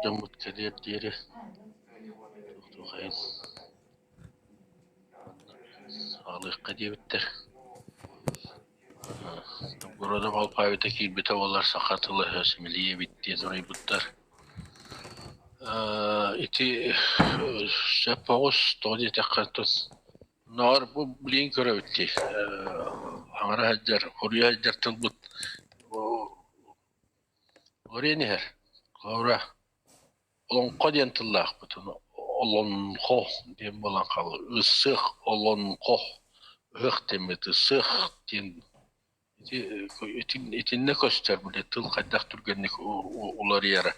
Дьоммут кэлиэр диэри туох-туохайын аҕалыахха диэбиттэр. Новгородов алфавита киирбитэ буоллар саха тыла симэлийэ эбит диэн суруйбуттар. Ити сөп оҕус, тоҕо диэтэххэ Наар бу билигин көрөбүт дии, аҥара сылдьар, хоруйа сылдьар тылбыт Уларыйан иһэр. Холобура, олоҥхо диэн тыллаахпыт, олонхо диэн буолан хаалла. Ысыах олонхо, ыһыах диэммит ысыах диэн ити итиннэ көстөр били тыл хайдах түргэнник уларыйара.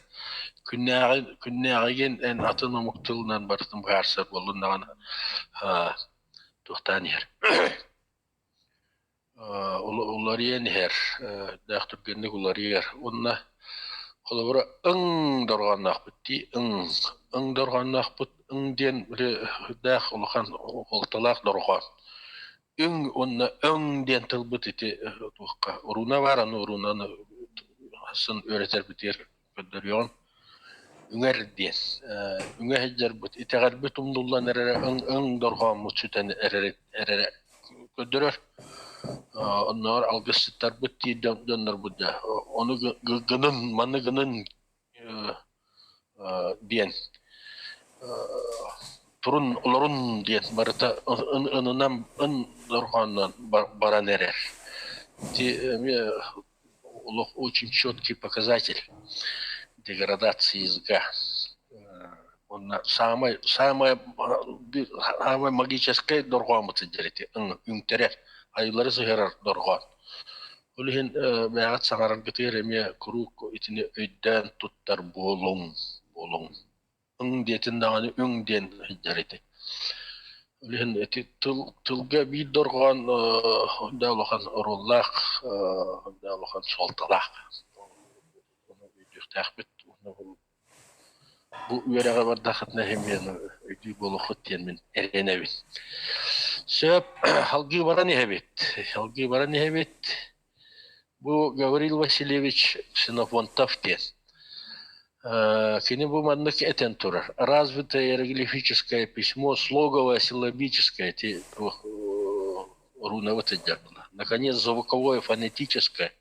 Күннээҕи күннээҕигин эн атын омук тылынан барытын быһаарсар буоллун даҕаны туохтаан иһэр. Уларыйан иһэр, дээх түргэнник уларыйар уонна холобура ыҥ дорҕоонноохпут дии ыҥ ыҥ дорҕоонноохпут ыҥ диэн били дээх улахан суолталаах дорҕоон. Үҥ уонна өҥ диэн тылбыт ити туохха урууна баар аны уруунаны сын үөрэтэрбитигэр көрдөрүөҕүм. Үҥэр диэн үҥэ сылдьарбыт итэҕэлбит умнуллан эрэрэ ыҥ ыҥ дорҕооммут сүтэн эрэрэ эрэрэ көрдөрөр. Оннооҕор алгысчыттарбыт диир дьоннорбут да ону гынын маны гынын диэн турун олорун диэн барыта ынынан ын дорҕоонунан баран эрэр. Ити эмиэ олох очень четкий показатель деградации языка. Уонна самай самай самай магическай дорҕооммут сылдьар ити үҥтэрэр, айылары сыһыарар дорҕоон. Ол иһин бэйэҕит саҥараргытыгар эмиэ куруук итини өйдөөн туттар буолуҥ, буолуҥ. Ыҥ диэтин даҕаны үҥ диэн сылдьар ити. Ол иһин ити тыл тылга биир дорҕоон да улахан оруоллаах, да улахан суолталаах. Ону өйдүөхтээхпит. Бу үөрэҕи бардаххытына иһин өйдүүр буолуоххут диэн мин эрэнэбин. Сөп, салгыы баран иһэбит. Салгыы баран иһэбит. Бу Гаврил Васильевич Ксенофонтов диэн. Кини бу маннык этэн турар. Развитое иероглифическое письмо, слоговое, силлабическое, рунабыт сылдьар. Наконец, звуковое, фонетическое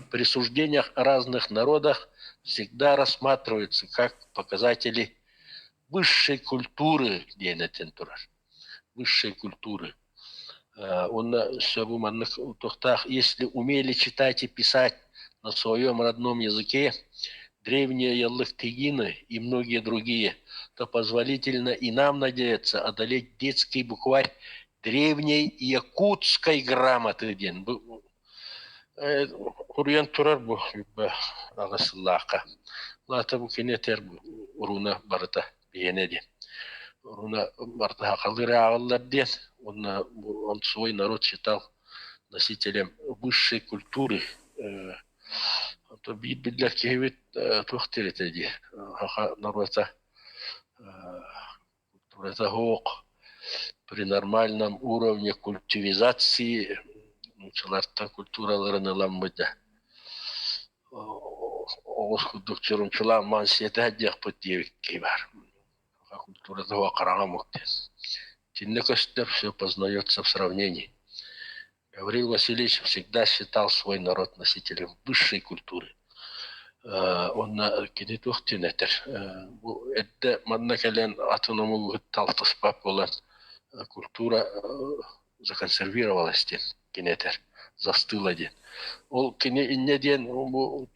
при суждениях о разных народах всегда рассматриваются как показатели высшей культуры диэн этэн турар. Высшей культуры. Уонна өссө бу маннык туохтаах если умели читать и писать на своем родном языке древние Яллыхтыгины и многие другие, то позволительно и нам надеяться одолеть детский букварь древней якутской грамоты диэн Уруйан турар бу аҕыс сыллаахха. Лаата бу кини этэр бу урууна барыта биһиэнэ диэн. Урууна барыта сахалыы ааҕыллар диэн. Уонна он свой народ считал носителем высшей культуры. Онто биир биллэр киһибит туох диир этэ дии саха норуота культурата суох при нормальном уровне культивизации нууччалартан культураларын ыламмыт да оҕус курдук чурумчулаан маан сиэтэ сылдьыахпыт диэбикки баар. Культурата суох хараҥа омук диэн. Итиннэ көстөр все познается в сравнении. Гаврил Васильевич всегда считал свой народ носителем высшей культуры. Уонна кини туох диэн этэр бу эрдэ манна кэлэн атын омугу кытта алтыспат буолан культура законсервировалась диэн кини этэр застыла диэн. Ол кини инньэ диэн бу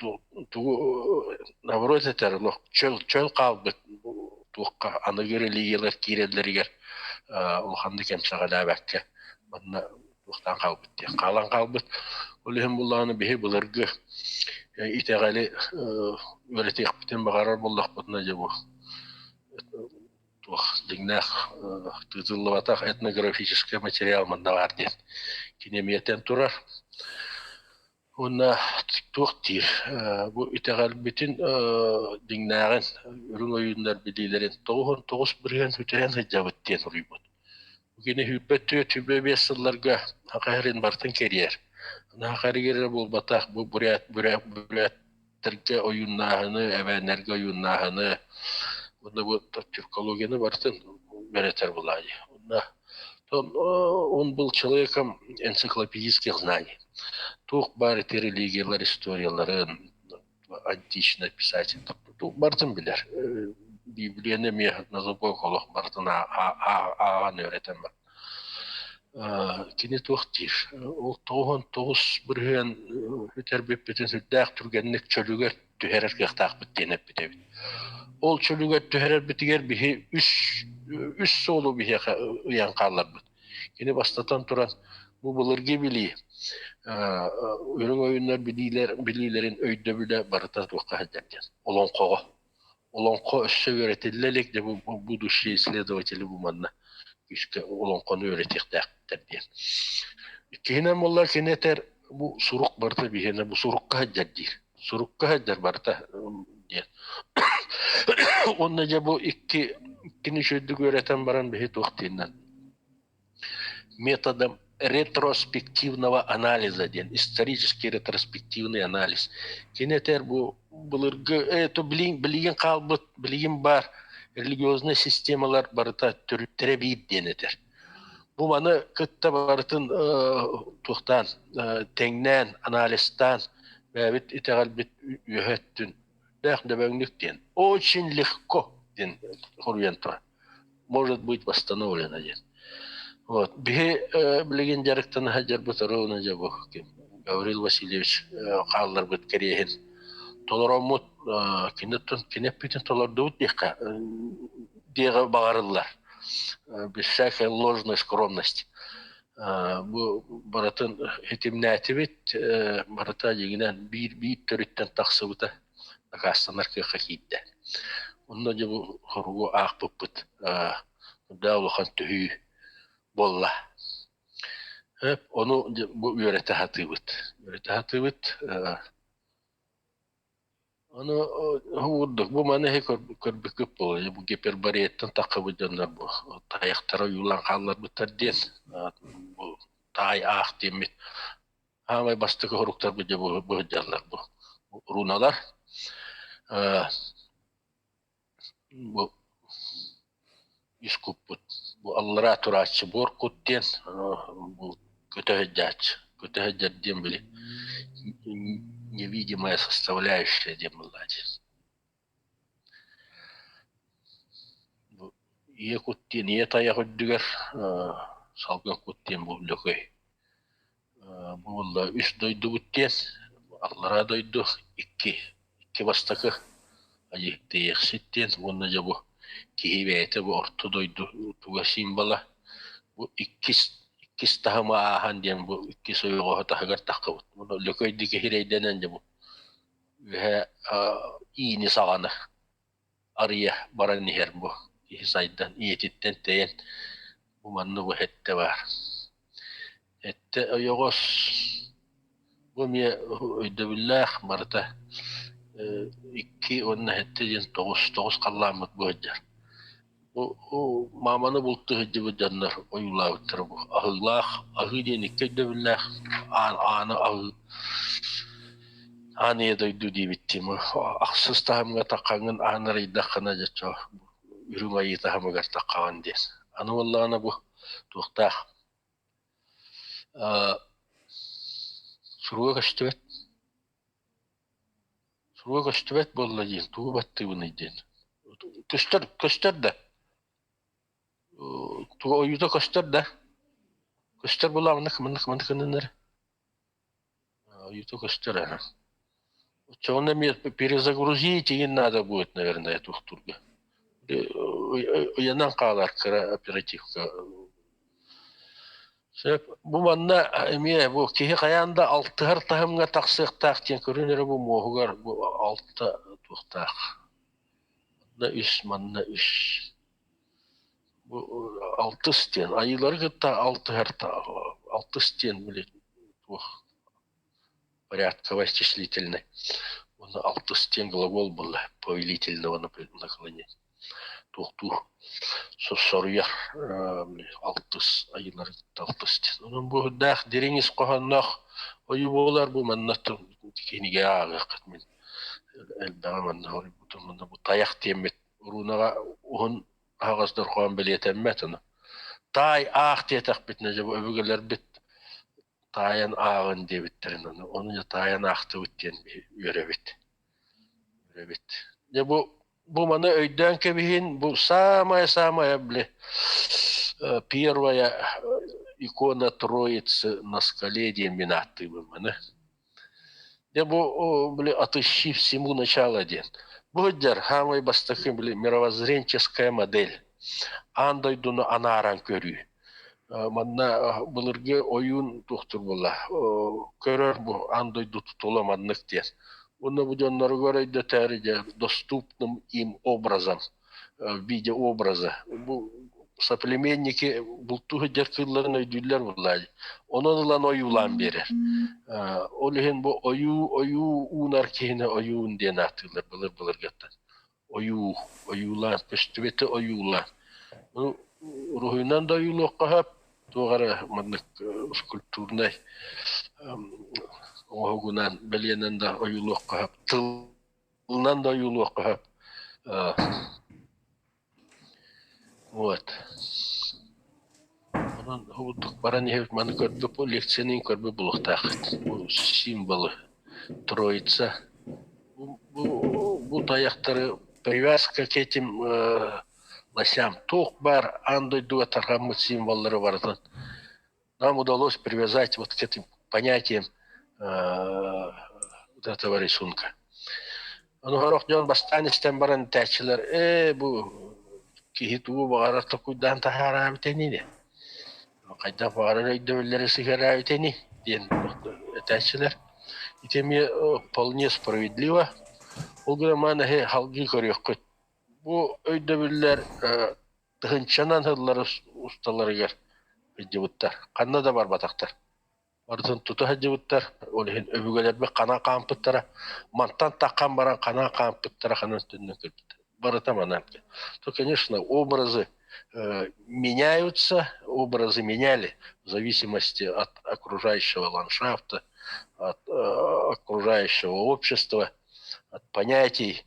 тугу наоборот этэр олох чөл чөл хаалбыт туохха аныгы религиялар киирэллэригэр улаханнык эмсэҕэлээбэккэ манна туохтаан хаалбыт диэн хаалан хаалбыт. Ол иһин буллаҕына биһи былыргы итэҕэли үөрэтиэхпитин баҕарар буоллахпытына дьэ бу туох дьиҥнээх тыытыллыбатах этнографическай материал манна баар диэн кини эмиэ этэн турар. Уонна туох диир бу итэҕэлбитин дьиҥнээҕин үрүҥ ойууннар билиилэрин 99% сүтэрэн сылдьабыт диэн суруйбут. Кини 24 25 сылларга Саха сирин барытын кэрийэр. Саха сиригэр эрэ буолбатах, бу бурят, бурят, бурят. Тэргэ ойууннааһыны, эбээннэргэ ойууннааһыны уонна бу тюркологияны барытын үөрэтэр былаайы. Онно он был человеком энциклопедических знаний. Туох баар ити религиялар историяларын, античный писатель барытын билэр. Библияны эмиэ на зубок олох барытын ааҕан үөрэтэн бар. Кини туох диир, ол 99% бүтэрбиппитин сүрдээх түргэнник чөлүгэр түһэрэр кыахтаахпыт диэн эппит эбит. Ол чөлүгэр түһэрэрбитигэр биһи үс, үс суолу биһиэхэ ыйан хаалларбыт. Кини бастатан туран бу былыргы билии, үрүҥ ойууннар билиилэр, билиилэрин өйдөбүлэ барыта туохха сылдьар диэн олоҥхоҕо. Олоҥхо өссө үөрэтиллэ илик, дьэ бу будущие исследователи бу манна күүскэ олоҥхону үөрэтиэхтээхтэр диэн. Иккиһинэн буолла кини этэр бу сурук барыта биһиэнэ бу сурукка сылдьар диир. Сурукка сылдьар барыта диэн. Уонна дьэ бу икки иккини үчүгэйдик үөрэтэн баран биһи туох диэннэн методом ретроспективного анализа диэн исторический ретроспективный анализ. Кини этэр бу былыргы это билигин хаалбыт билигин баар религиозный системалар барыта төрүттэрэ биир диэн этэр. Бу маны кытта барытын туохтаан тэҥнээн анализтаан бэйэбит итэҕэлбит үөһэ өттүн дээх дөбөҥнүк диэн очень легко диэн хоруйан турар может быть восстановлено диэн. Вот. Биһи билигин дьарыктана сылдьарбыт ровно дьэ бу Гаврил Васильевич хаалларбыт кэриэһин толороммут кини кини эппитин толордубут диэххэ диэҕи баҕарыллар. Без всякой ложной скромности. Бу барытын хитимнээтибит, барыта дьиҥинэн биир-биир төрүттэн тахсыбыта дакаастанар кыахха киирдэ. Онно дьэ бу хоругу аахпыппыт да улахан төһүү буолла. Ону бу үөрэтэ сатыыбыт. Үөрэтэ сатыыбыт. Ону курдук бу маны көрбүккүт буолуо. Бу гипербореяттан таххыбыт дьоннор бу тайахтара ойуулаан хаалларбыттар диэн бу таай аах диэммит Аамай бастакы хоруктарбыт дьэ быһыдьаллар бу руналар. Бу үс куппут бу аллараа турааччы буор кут диэн бу көтө сылдьааччы. Көтө сылдьар диэн били невидимая составляющая диэн буоллааччы. Бу ийэ кут диэн ийэ тайах үрдүгэр салгын кут диэн бу лөкөй. Бу буолла үс дойдубут диэн, аллараа дойду икки, икки бастакы Айыыһыт диэн уонна дьэ бу киһи бэйэтэ бу орто дойду туга символа бу иккис иккис таһымы ааһан диэн бу иккис ойоҕоһо таһыгар таххыбыт. Уонна Лөкөй диэки сирэйдэнэн дьэ бу үөһэ иини саҕаны арыйа баран иһэр бу киһи сайдан ийэтиттэн тэйэн бу манна бу эттэ баар. Эттэ ойоҕос бу эмиэ өйдөбүллээх барыта икки уонна сэттэ диэн тоҕус тоҕус халлааммыт бу сылдьар. Бу мааманы бултуу сылдьыбыт дьоннор ойуулаабыттара бу аһыылаах аһыы диэн икки өйдөбүллээх аан ааны аһыы аан ийэ дойду диэбиттии ахсыс таһымҥа таххаҥҥын аан арыйдаххына дьэ үрүҥ айыы таһымыгар таххаҕын диэн. Аны буоллаҕына бу туохтаах суруга көстүбэт Суруга көстүбэт буолла диэн тугу баттыыбыный диэн. Көстөр, көстөр да. Туга ойуута көстөр да. Көстөр буолла маннык маннык маннык гыннар. Ойуута көстөр аха. Оччоҕуна эмиэ перезагрузить игин надо будет, наверное, туохтуурга. Ыйанан хаалар кыра оперативка. Сөп. Бу манна эмиэ бу киһи хайаан да алтыһар таһымҥа тахсыахтаах диэн көрүн эрэ бу муоһугар бу алта туохтаах. Манна үс, манна үс. Бу алтыс диэн айыылары кытта алтыһар алтыс диэн били туох порядково числительный. Уонна алтыс диэн глагол буолла повелительного наклонения. Туохтуур соруйар алтыс айыылары кытта алтыс диэн. Онон бу үрдээх дириҥ ис хоһоонноох ойуу буолар бу манна кинигэ ааҕыаххыт мин. Элбэҕи манна хоруйбутум. Манна бу тайах диэммит уруунаҕа уһун аһаҕас дорҕоон бэлиэтэммэт ону. Таай аах диэтэхпитинэ дьэ бу өбүгэлэрбит таайан ааҕын диэбиттэрин ону ону дьэ таайан аахтыбыт диэн үөрэбит. Үөрэбит. Дьэ бу бу маны өйдөөн кэбиһин, бу самое-самое, били, первая икона Троицы на скале диэн мин ааттыыбын маны. Дьэ бу били отыщи всему начало диэн. Бу сылдьар саамай бастакы били мировоззренческая модель. Аан дойдуну анааран көрүү. Манна былыргы ойуун туохтур буолла көрөр бу аан дойду тутула маннык диэн. Уонна бу дьонноругар өйдөтөөрү дьэ доступным им образом в виде образа. Бу соплеменники бултуу сылдьар кыылларын өйдүүллэр буоллаа. Онон ылан ойуулаан биэрэр. Ол иһин бу ойуу ойуу уунар киһини ойуун диэн ааттыыллар былыр-былыргыттан. Ойуу, ойуулаан, көстүбэти ойуулаан. Ну, уруһуйунан да ойуулуохха сөп, туох эрэ маннык скульптурнай оҥоһугунан, бэлиэнэн да ойуулуохха сөп, тылынан да ойуулуохха сөп. Вот. Онон курдук баран иһэбит маны көрбүт бу лекцияны көрбүт буолуохтааххыт. Бу символы Троица. Бу, бу, бу тайахтары привязка к этим лосям. Туох баар аан дойдуга тарҕаммыт символлары барытын нам удалось привязать вот к этим понятиям вот этого рисунка. Ону сорох дьон бастаан истэн баран этээччилэр ээ бу киһи тугу баҕарар толкуйдаан таһаараабыт ини хайдах баҕарар өйдөбүллэри сыһыараабыт ини диэн этээччилэр. Ити эмиэ вполне справедливо. Ол гынан мааны салгыы көрүөххүт. Бу өйдөбүллэр тыһыынчанан сыллар усталарыгар сылдьыбыттар. Ханна да барбатахтар. Барытын тута сылдьыбыттар. Ол иһин өбүгэлэрбит ханан хаампыттара, мантан таххан баран ханан хаампыттара, ханан төннөн кэлбиттэр. Барыта манан. То, конечно, образы меняются, образы меняли в зависимости от окружающего ландшафта, от окружающего общества, от понятий.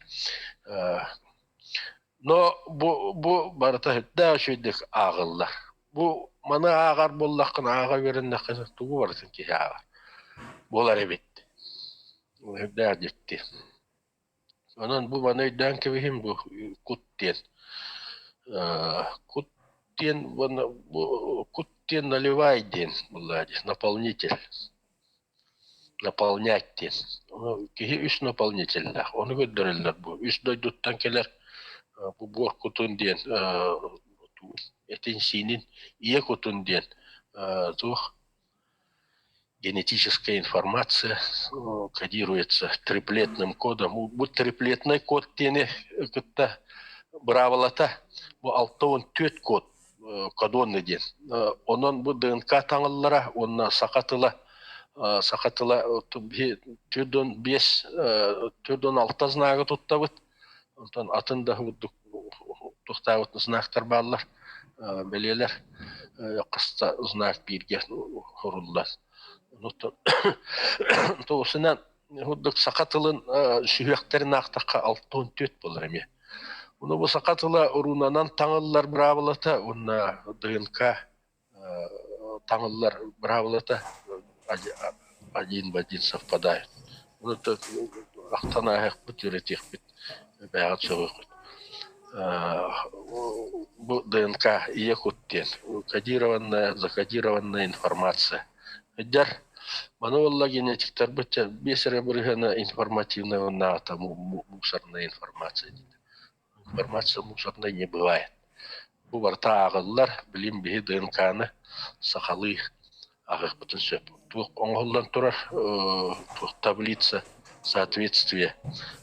Но бу бу барыта сүрдээх үчүгэйдик ааҕыллар. Бу маны ааҕар буоллаххына, ааҕа үөрэннэххинэ тугу барытын киһи ааҕар буолар эбит. Сүрдээх дьикти. Онон бу маны өйдөөн кэбиһин бу кут диэн. Кут диэн уонна бу кут диэн наливай диэн буоллаҕа дии, наполнитель. Наполнять диэн. Киһи үс наполнителлээх. Ону көрдөрөллөр бу. Үс дойдуттан кэлэр бу буор кутун диэн этин-сиинин ийэ кутун диэн туох генетическая информация кодируется триплетным кодом. Бу триплетный код диэни кытта быраабылата бу 64 код кодонный диэн. Онон бу ДНК таҥыллара уонна саха тыла саха тыла 45 46 знагы туттабыт. Онтон атын да курдук туохтаабыт знактар бааллар бэлиэлэр хаста знак бииргэ суруллар. Тоҕусунан курдук саха тылын сүһүөхтэрин аахтахха 64 буолар эмиэ. Ону бу саха тыла уруунанан таҥыллар быраабылата уонна ДНК таҥыллар быраабылата один в один совпадают. Ону ахтан ааһыахпыт, үөрэтиэхпит, бэйэҕит сөҕүөххүт. Бу ДНК ийэ кут диэн кодированная, закодированная информация. Дьэр, маны буолла генетиктарбыт биэс эрэ бырыһыана информативная уонна мусорная информация дииллэр. Информация мусорной не бывает. Бу барыта ааҕыллар, билим биһи ДНК-ны сахалыы ааҕыахпытын сөп. Туох оҥоһуллан турар туох таблица соответствия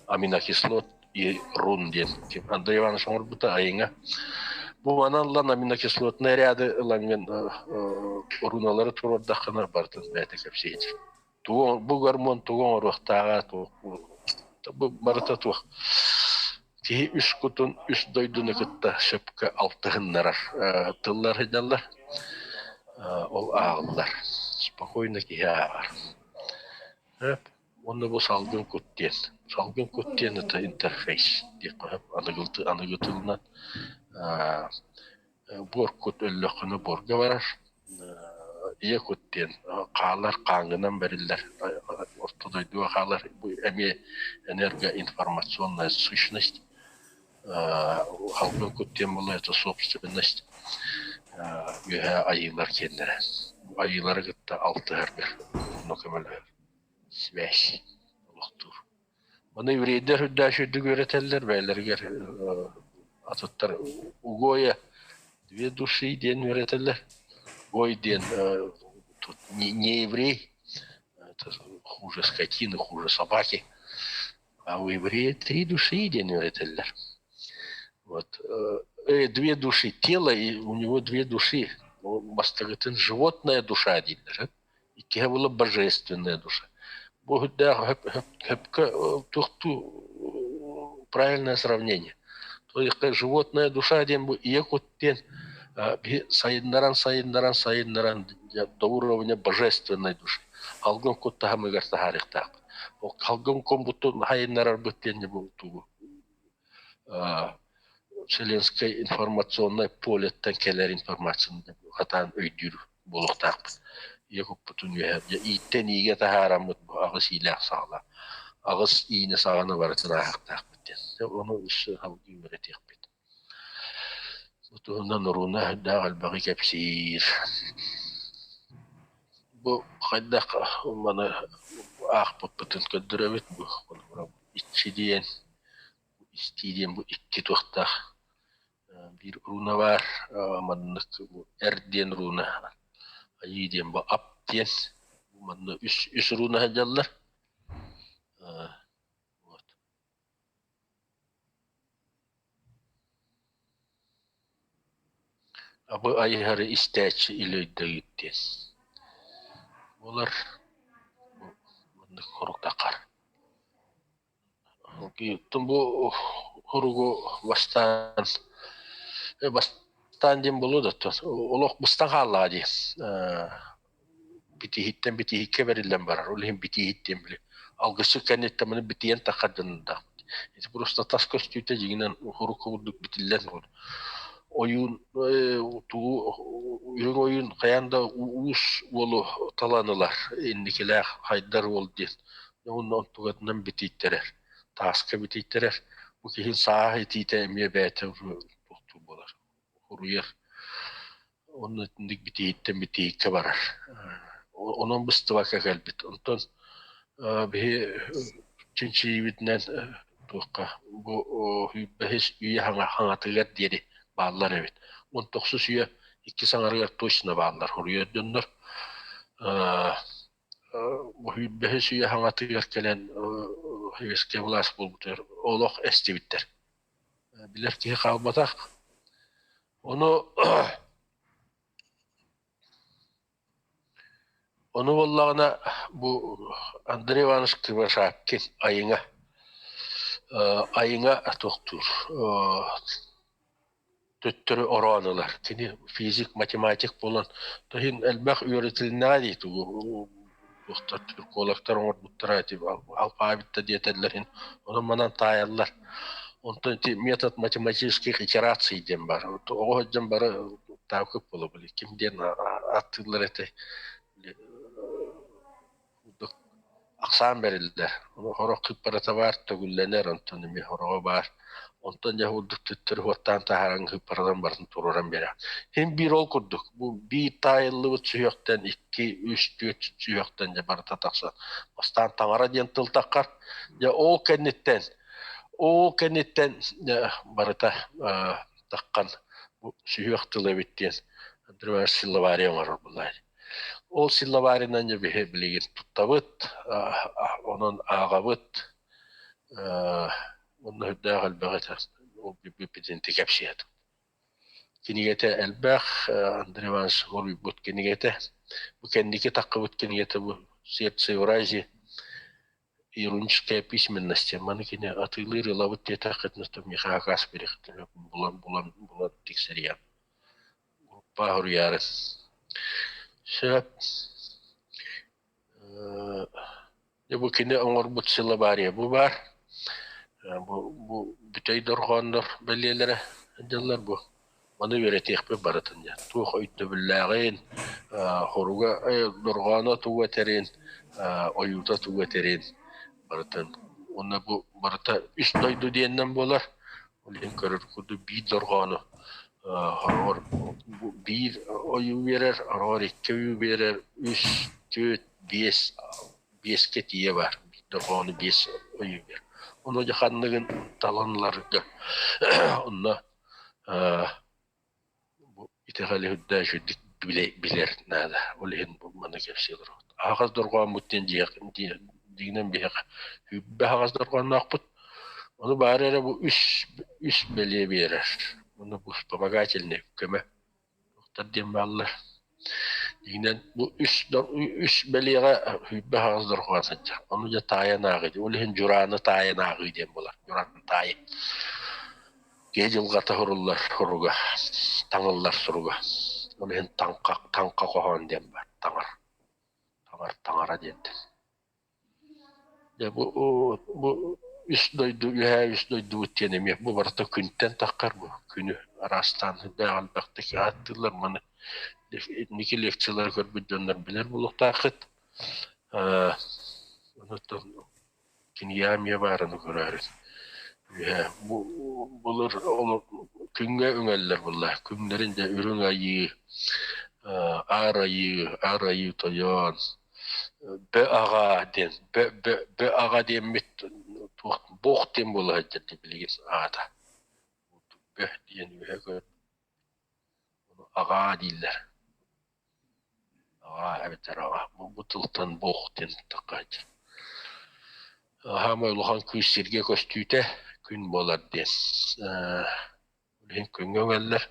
аминокислот и рун диэн Андрей Иванович оҥорбута айыҥа. Бу манан ылан аминокислотнай ряды ылаҥҥын руналары туруордаххына барытын бэйэтэ кэпсиир. Тугу бу гормон тугу оҥоруохтааҕа бу барыта туох киһи үс кутун үс дойдуну кытта сөпкө алтыһыннарар тыллар сылдьаллар ол ааҕыллар спокойно киһи ааҕар. Уонна бу салгын кут диэн. Салгын кут диэн это интерфейс диэххэ сөп аныгы тылынан. Буор кут өллөххүнэ буорга барар, ийэ кут диэн хаалар хааҥҥынан бэриллэр, орто дойдуга хаалар бу эмиэ энергоинформационная сущность. Салгын кут диэн буолла это собственность үөһээ айыылар киэннэрэ. Айыылары кытта алтыһаргар онно көмөлөһөр связь олохтуур. Маны еврейдэр үрдээх үрдүк үөрэтэллэр, бэйэлэригэр атыттар угоя две души диэн үөрэтэллэр. Гой диэн тут не еврей, это хуже скотины, хуже собаки. А у еврея три души диэн үөрэтэллэр. Вот. Две души тело, и у него две души. Бастакытын животная душа дииллэр. Иккиһэ буола божественная душа. Бу үрдээх хөпкө туохтуу правильное сравнение. То есть животная душа диэн бу ийэ кут диэн сайыннаран сайыннаран сайыннаран до уровня божественной души. Халгын кут таһымыгар таһаарыахтаахпыт. Ол халгын кумбутун хайыннарарбыт диэн бу тугу Вселенскай информационнай полеттан кэлэр информацияны хатаан өйдүүр буолуохтаахпыт. Ийэ куппутун үөһэ ииттэн иигэ таһаараммыт бу аҕыс иилээх саҕала аҕыс иини саҕаны барытын ааһыахтаахпыт диэн. Ону өссө салгыы үөрэтиэхпит. Бу туһунан Руна үрдээх элбэҕи кэпсиир. Бу хайдах маны аахпыппытын көрдөрөбүт бу иччи диэн истии диэн бу икки туохтаах биир руна баар маннык эр диэн руна айыы диэн бу ап диэн манна үс руна сылдьаллар вот Абы айыһары истээччи илэ өйдөйүт диэн буолар маннык хоруктаххар Оттон бу хоругу бастаан бастаан диэн буолуо да олох быстан хааллаҕа дии битииһиттэн битииһиккэ бэриллэн барар ол иһин битииһит диэн били алгысчыт кэнниттэн маны битийэн таххар дьонундаах ити просто тас көстүүтэ дьиҥинэн хорук курдук битиллэн ойуун тугу үрүҥ ойуун хайаан да уус уолу талан ылар инникилээх хайдар уол диэн уонна онтугатынан битийтэрэр тааска битийтэрэр бу киһи сааһа итиитэ эмиэ бэйэтэ туохтуур буолар уруйар Онно итинник битииһиттэн битииһиккэ барар. Онон быстыбакка кэлбит. Онтон биһи чинчийиибитинэн туохха бу бэһис үйэ хаҥатыгар диэри бааллар эбит. Уон тохсус үйэ иккис аҥарыгар точно бааллар хоруйар дьоннор. Бэһис үйэ хаҥатыгар кэлэн советскай былаас буолбутугар олох эстибиттэр. Билэр киһи хаалбатах. Ону ону буоллаҕына бу Андрей Иванович Кривошапкин Айыҥа Айыҥа туохтуур төттөрү ороон ылар. Кини физик, математик буолан то иһин элбэх үөрэтилиннэҕэ дии тугу туохтар тюркологтар оҥорбуттара ити алфавит да диэтэллэр иһин онон манан таайаллар. Онтон ити метод математических итераций диэн баар. Оҕо сылдьан бары таакып буола били ким диэн ааттыыллар этэй курдук ахсаан бэриллэр. Сорох сыыппарата баар, төгүллэнэр, онтон эмиэ сороҕо баар. Онтон дьэ курдук төттөрү уоттаан таһааран сыыппараларын барытын туруоран биэрэр. Син биир ол курдук. Бу биир таайыллыбыт сүһүөхтэн икки, үс, түөрт сүһүөхтэн дьэ барыта тахсан. Бастаан таҥара диэн тыл таххар. Дьэ ол кэнниттэн ол кэнниттэн дьэ барыта таххан бу сүһүөх тыл эбит диэн Андрей Иванович силлабарий оҥорор буоллаҕа. Ол силлабарынан дьэ биһи билигин туттабыт, онон ааҕабыт, уонна үрдээх элбэҕи ол бүппүтүн кэпсиэт. Кинигэтэ элбэх, Андрей Иванович суруйбут кинигэтэ. Бу кэнники таххыбыт кинигэтэ бу «Сердце Евразии» ироническая письменность. Маны кини атыылыыр ылабыт диэтэххитинэ, миэхэ акаас бириэхтэрэ булан булан булан тиксэриэм. Группа суруйаары. Сөп. Дьэ бу кини оҥорбут силабария бу баар. Бу бүтэй дорҕооннор бэлиэлэрэ дьыллар бу. Маны үөрэтиэхпит барытын дьэ. Туох өйдөбүллээҕин, хоруга дорҕооно тугу этэрин, ойуута тугу этэрин барытын. Уонна бу барыта үс дойду диэнинэн буолар. Ол иһин көрөр курдук биир дорҕоону хороҕор биир ойуу биэрэр, хороҕор икки ойуу биэрэр, үс, түөрт, биэс, биэскэ тиийэ баар. Биир дорҕоону биэс ойуу биэрэр. Ону дьэ ханныгын талан ыларга онно бу итэҕэли үрдээх үчүгдүк билэр наада. Ол иһин бу маны кэпсии олоробут. Аһаҕас дорҕооммут диэн дьиҥинэн биһиэхэ сүүрбэ аһаҕас дорҕоонноохпут. Ону баара эрэ бу үс бэлиэ биэрэр. Уонна бу вспомогательный көмө туохтар диэн бааллар. Дьиҥинэн бу үс бэлиэҕэ сүүрбэ аһаҕас дорҕоон сылдьар. Ону дьэ таайан ааҕыы. Ол иһин дьурааны таайан ааҕыы диэн буолар. Дьураан таайы. Киһи дьылҕата суруллар суруга, таҥыллар суруга. Ол иһин таҥха, таҥха хоһоон диэн баар, таҥар, таҥар, таҥара диэнтэн. Дьэ бу бу үс дойду, үөһээ үс дойдубут диэн эмиэ бу барыта күнтэн таххар бу күнү араастаан сүрдээх элбэхтик ааттыыллар маны инники лекциялары көрбүт дьоннор билэр буолуохтааххыт. Онтон кинигэҕэ эмиэ баарыны көрөөрүн. Үөһэ бу былыр күҥҥэ үҥэллэр буолла. Күҥнэрин дьэ үрүҥ айыы, аар айыы, аар айыы тойон, бө аҕа диэн, бө бө бө аҕа диэммит туох бох диэн буола сылдьар дии билигин аата. Бө диэн үөһэ көр аҕаа дииллэр. Аҕаа эбэтэр аҕа. Бу тылтан бох диэн таххааччы. Хаамай улахан күүс сиргэ көстүүтэ күн буолар диэн. Ол иһин күҥҥэ үҥэллэр,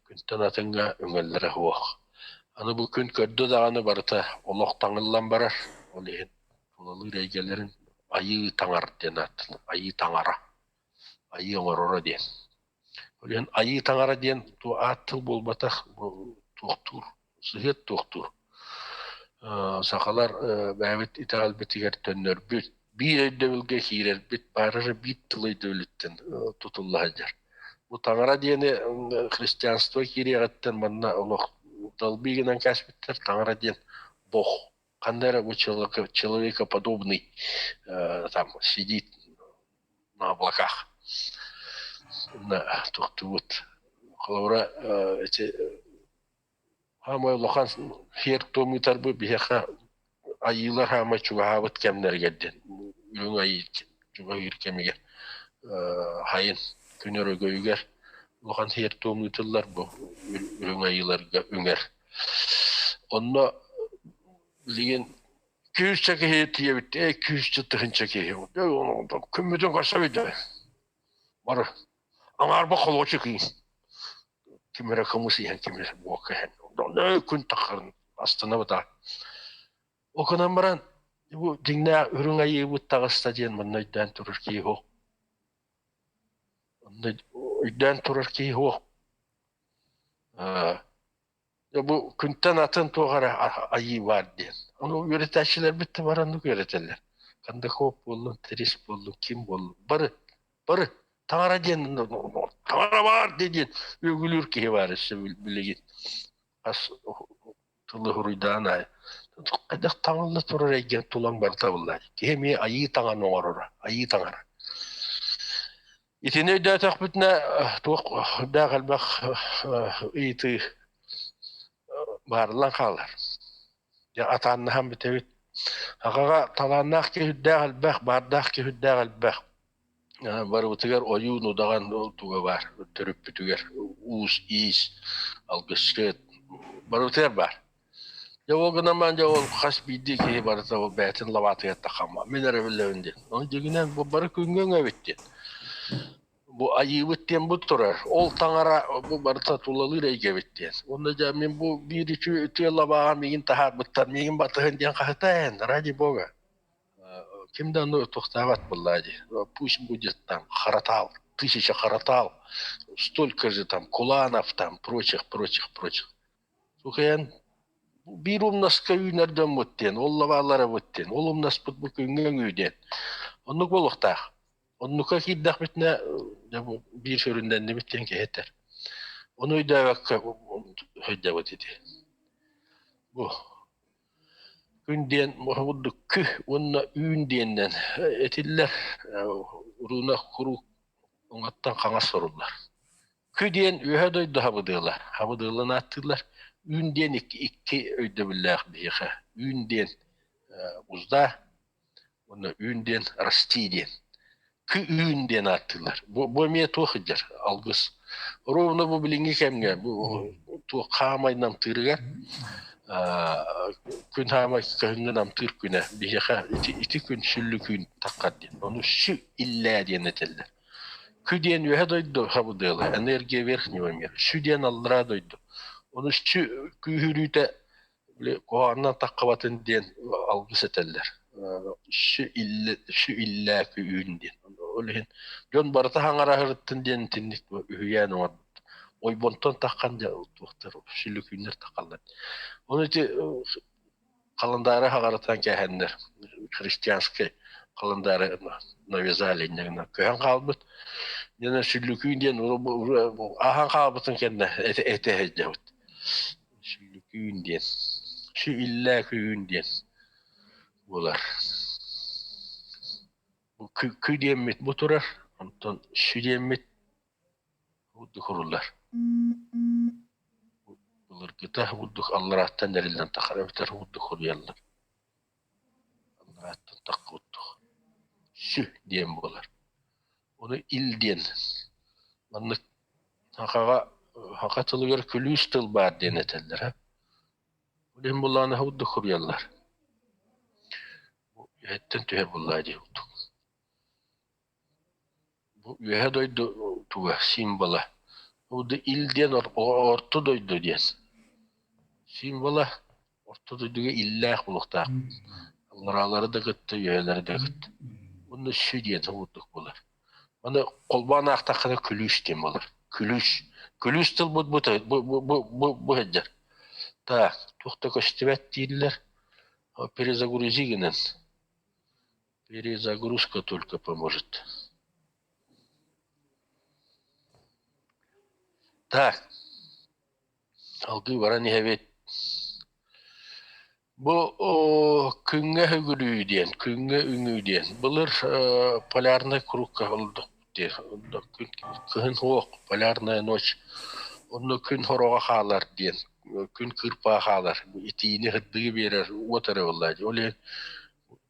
күнтэн атыҥҥа үҥэллэрэ суох. Аны бу күн көрдө даҕаны барыта олох таҥыллан барар. Ол иһин тулалыыр эйгэлэрин айыы таҥар диэн ааттанар. Айыы таҥара, айыы оҥороро диэн. Ол иһин айыы таҥара диэн аат тыл буолбатах, туохтуур, сыһыат туохтуур. Сахалар бэйэбит итэҕэлбитигэр төннөрбүт, биир өйдөбүлгэ киирэрбит баара эрэ биир тыл өйдөбүлүттэн тутулла сылдьар. Бу таҥара диэни христианство киириэҕиттэн манна олох долбии гынан кээспиттэр. Таҥара диэн бог. Ханна эрэ бу человекоподобный там сидит на облаках. Туохтуубут. Холобура, эти хаамай улахан сиэр-туом ыытарбыт биһиэхэ айыылар хаамай чугаһаабыт кэмнэригэр диэн үрүҥ айыы чугаһыыр кэмигэр хайын күн өрөгөйүгэр улахан сиэр-туом ыытыллар бу үрүҥ айыыларга үҥэр. Онно билигин күүсчэ киһи тиийэбит ээ күүсчэ тыһыынча киһи күммүтүн көрсөбүт бары аҥаарба холуочук ким эрэ кымыс иһэн ким эрэ буока иһэн күн таххарын астынабыт аа ол гынан баран бу дьиҥнээх үрүҥ айыыбыт таҕыста диэн манна өйдөөн турар киһи суох онно өйдөөн турар киһи суох. Дьэ бу күнтэн атын туох эрэ айыы баар диэн. Ону үөрэтээччилэрбит да бараннык үөрэтэллэр. Кондаков буоллун, Трис буоллун, ким буоллун. Бары, бары таҥара диэн таҥара баар диэн үөгүлүүр киһи баар өссө билигин. Хас тылы хуруйдаан аайы. Хайдах таҥылла турар эйгэ тулаҥ барыта булла. Киһи эмиэ айыы таҥан оҥороро, айыы таҥара. Итини өйдөөтөхпүтүнэ туох даах элбэх ыйытыы баарыллан хаалар. Дьэ атааннаһан бүтэбит. Аҕаҕа талааннаах киһи үрдээх элбэх, баардаах киһи үрдээх элбэх. Барыбытыгар ойуун удаҕан туга баар төрүппүтүгэр уус, иис, алгысчыт барыбытыгар баар. Дьэ ол гынан баран дьэ ол хас биирдии киһи барыта ол бэйэтин лабаатыгар тахамма мин эрэ биллэбин диэн. Ону дьиҥинэн бу бары күҥҥэ өҥөбүт диэн. Бу айыыбыт диэн бу турар. Ол таҥара бу барыта тулалыыр эйгэбит диэн. Уонна дьэ мин бу биир үчүгэй үтүө лабааҕа миигин таһаарбыттар, миигин батыһын диэн хаһытаа ради бога. Ким да ону туохтаабат буоллаа дии. Пусть будет там Харатал, тысяча Харатал, столько же там Куланов там, прочих, прочих, прочих. Сухайан Биир умнаска үүнэр дьоммут диэн, ол лабааларабыт диэн, ол умнаспыт бу күҥҥэ өҥүү диэн. Оннук буолуохтаах. Оннукка киирдэхпитинэ, дьэ бу биир сүрүннэннибит диэн киһи этэр. Ону өйдөөбөккө өйдөбүт ити. Бу күн диэн курдук кү уонна үүн диэннэн этиллэр. Урууна куруук уҥаттан хаҥас суруллар. Кү диэн үөһэ дойду хабыдыала, хабыдыалын ааттыыллар. Үүн диэн икки өйдөбүллээх биһиэхэ. Үүн диэн уздаа уонна үүн диэн расти диэн. Кү үүн диэн ааттыыллар. Бу эмиэ туох илдьэр алгыс. Ровно бу билиҥҥи кэмҥэ бу туох хаамай намтыырыгар күн хаамай кыһыҥҥы намтыыр күнэ биһиэхэ ити күн сүллүкүүн таххар диэн. Ону сү иллээ диэн этэллэр. Кү диэн үөһэ дойду хабыдыала, энергия верхнего мира. Сү диэн аллараа дойду. Ону сү күүһүрүүтэ били куһаҕанынан таххабатын диэн алгыс этэллэр. Сү иллэ сү иллээ кү үүн диэн. Ол иһин дьон барыта хаҥараһырыттын диэн итинник үһүйээн оҥорбут. Ойбонтон таххан дьэ туохтар сүлүкүүннэр таххаллар. Ону ити халандаары хаҕарытан кээһэннэр христианскай халандаары навязали инньэ көһөн хаалбыт. Дьэ сүллүкүүн диэн ааһан хаалбытын кэннэ этэ сылдьабыт. Сүллүкүүн диэн сү иллээ күүн диэн буолар. Бу кү диэммит бу турар, онтон сү диэммит бурдук уруллар. Былыргыта бурдук алларааттан эриллэн тахар эбэтэр бурдук хуруйаллар. Алларааттан тахха бурдук. Сү диэн буолар. Ону ил диэн. Маннык сахаҕа саха тылыгар күлүүс тыл баар диэн этэллэр. Ол иһин буллаҕына бурдук хуруйаллар. Үөһэттэн түһэр буоллаа дии курдук. Бу үөһэ дойду туга символа. Бу да ил диэн орто дойду диэн. Символа орто дойдуга иллээх буолуохтаах. Аллараалары да кытта, үөһэлэри да кытта. Уонна сү диэн курдук буолар. Маны холбоон аахтаххына күлүүс диэн буолар. Күлүүс. Күлүүс тылбыт бу бу бу бу бу сылдьар. Так, туох да көстүбэт дииллэр. Перезагрузи гынан. Перезагрузка только поможет. Так, салгыы баран иһэбит. Бу күҥҥэ үгүрүү диэн, күҥҥэ үҥүү диэн. Былыр полярнай кругка олордох диэн, кыһын суох, полярная ночь. Онно күн хороҕо хаалар диэн, күн кыырпаҕа хаалар, итиини сырдыгы биэрэр уот эрэ буоллаа дии. Ол иһин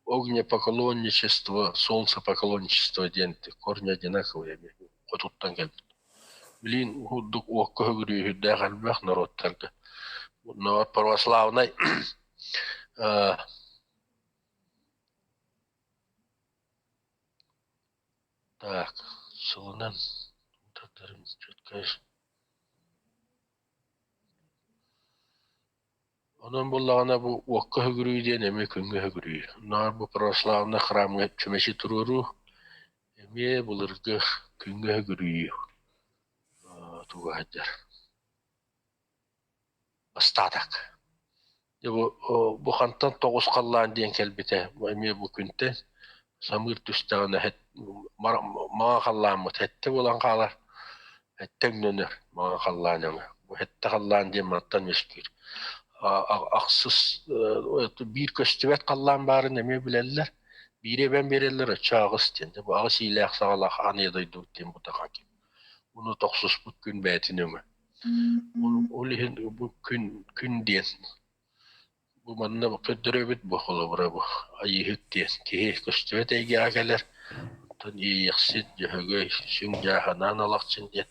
Огнепоклонничество, солнцепоклонничество диэн корни одинаковые хотуттан кэлбит. Билигин курдук уокка үһүгүрүүһүрдээх элбэх норуоттарга. Но православнай так сылынан Онон буоллаҕына бу уокка үһүгүрүү диэн эмиэ күҥҥэ үһүгүрүү. Наар бу православнай храмҥа чүмэчи туруоруу эмиэ былыргы күҥҥэ үһүгүрүү туга сылдьар. Остаток. Дьэ бу бу хантан тоҕус халлаан диэн кэлбитэ бу эмиэ бу күнтэн самыыр түстэҕинэ маҥан халлааммыт сэттэ буолан хаалар. Сэттэ өҥнөнөр маҥан халлаан өҥө. Бу сэттэ халлаан диэн мантан үөскүүр. Ахсыс биир көстүбэт халлаан баарын эмиэ билэллэр. Биири эбэн биэрэллэр оччо аҕыс диэн. Дьэ бу аҕыс иилээх саҕалаах аан ийэ дойдубут диэн бутахан ким. Уну тохсуспут күн бэйэтин өҥө. Ол иһин бу күн күн диэн бу манна көрдөрөбүт бу холобура бу Айыыһыт диэн киһи көстүбэт эйгэҕэ кэлэр, оттон Иэйэхсит, Дьөһөгөй, Сүҥ Дьааһынаан Алахчын диэн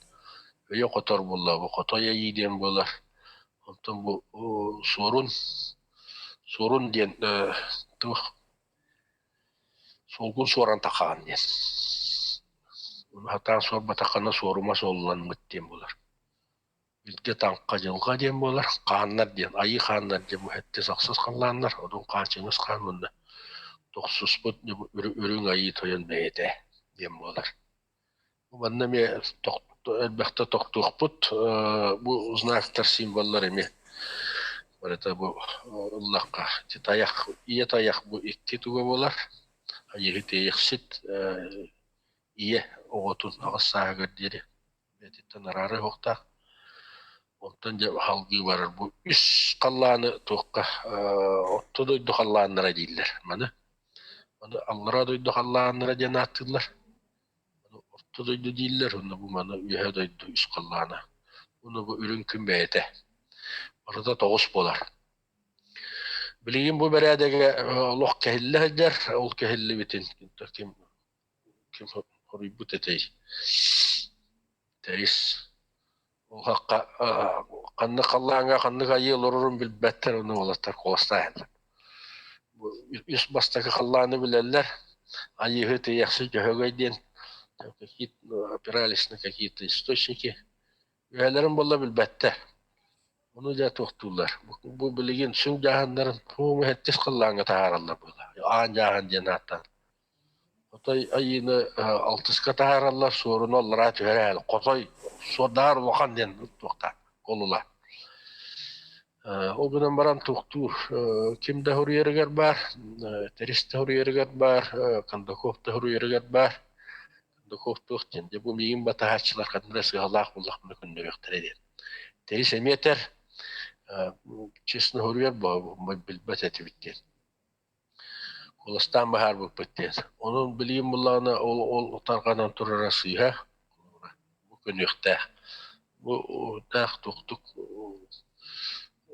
өйө хотор буолла, бу Хотой Айыы диэн буолар. Онтон бу Суорун, Суорун диэн туох суолгун суоран тахаан диэн. Сатаан суорбатаххына суорума суолламмыт диэн буолар. Илгэ таҥха дьылҕа диэн буолар, хааннар диэн, айыы хааннар диэн бу сэттис ахсыс халлааннар, одун хаан Чыҥыс хаан уонна тохсуспут үрүҥ айыы тойон бэйэтэ диэн буолар. Бу манна эмиэ элбэхтэ тохтуохпут, бу знактар, символлар эмиэ. Барыта бу ыллахха ити тайах, ийэ тайах бу икки туга буолар. Айыыһыт иэйэхсит ийэ оҕотун аҕыс сааһыгар диэри бэйэтиттэн араара уһуктаах. Онтон дьэ салгыы барар бу үс халлааны туохха орто дойду халлааннара дииллэр маны. Маны аллараа дойду халлааннара диэн ааттыыллар. Орто дойду дииллэр, уонна бу маны үөһээ дойду үс халлаана. Уонна бу үрүҥ күн бэйэтэ. Барыта тоҕус буолар. Билигин бу бэрээдэгэ олох кэһиллэ сылдьар, ол кэһиллибитин ким ким хоруйбут этэй? Тэрис. Ол хахха ханнык халлааҥҥа ханнык айыы олорорун билбэттэр, ону уолаттар куоластааһыннар. Бу үс бастакы халлааны билэллэр. Айыыһыт Ийэхсит Дьөһөгөй диэн опирались на какие-то источники. Үһэлэрин буолла билбэттэр. Ону дьэ туохтууллар. Бу билигин сүҥ дьааһыннарын туом сэттис халлааҥҥа таһаараллар буолла. Аан дьааһын диэн ааттаан. Хотой айыыны алтыска таһаараллар, суоруну аллараа түһэрэ Хотой суордаар улахан диэн туохтаах куолула. Ол гынан баран туохтуур ким да суруйарыгар баар, Тэрис да суруйарыгар баар, Кондаков да суруйарыгар баар. Кондаков туох диэн, дьэ бу миигин батаһааччылар ханна эрэ сыалаах буоллахпына көннөрүөхтэрэ диэн. Тэрис эмиэ этэр, честно суруйар билбэт этибит диэн. Куоластаан быһаарбыппыт диэн. Онон билигин буллаҕына ол ол тарҕанан турара сыыһа, бу көнүөхтээх. Бу таах туохтук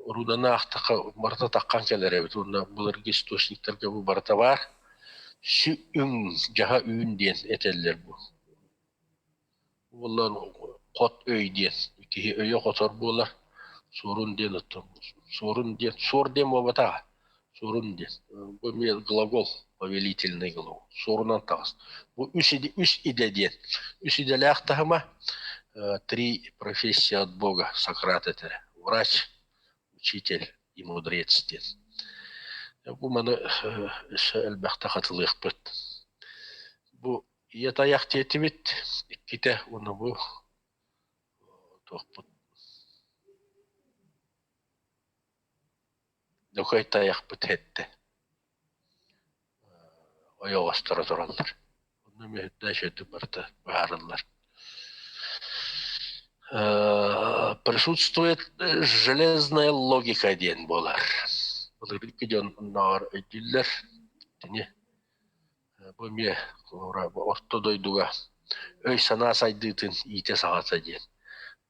руданы аахтахха барыта таххан кэлэр эбит уонна былыргы источниктарга бу барыта баар. Сү-үҥ, дьаһа үүн диэн этэллэр бу. Буоллар хот өй диэн киһи өйө хотор буолар суорун диэн оттон суорун диэн суор диэн буолбатаҕа суорун диэн бу эмиэ глагол повелительный глагол суорунан таҕыс бу үс идэ, үс идэ диэн үс идэлээх таһыма три профессия от Бога Сократ этэрэ врач учитель и мудрец диэн бу маны өссө элбэхтэ хатылыахпыт бу Ийэ тайах диэтибит иккитэ уонна бу туохпут Нөкөй тайахпыт эттэ ойоҕосторо тураллар онно эмиэ үрдээх үчүгэйдик барыта быһаарыллар Присутствует железная логика диэн буолар былыргы дьон оннооҕор өйдүүллэр итини Бу эмиэ орто дойдуга өй-санаа сайдыытын иитэ-саҕата диэн.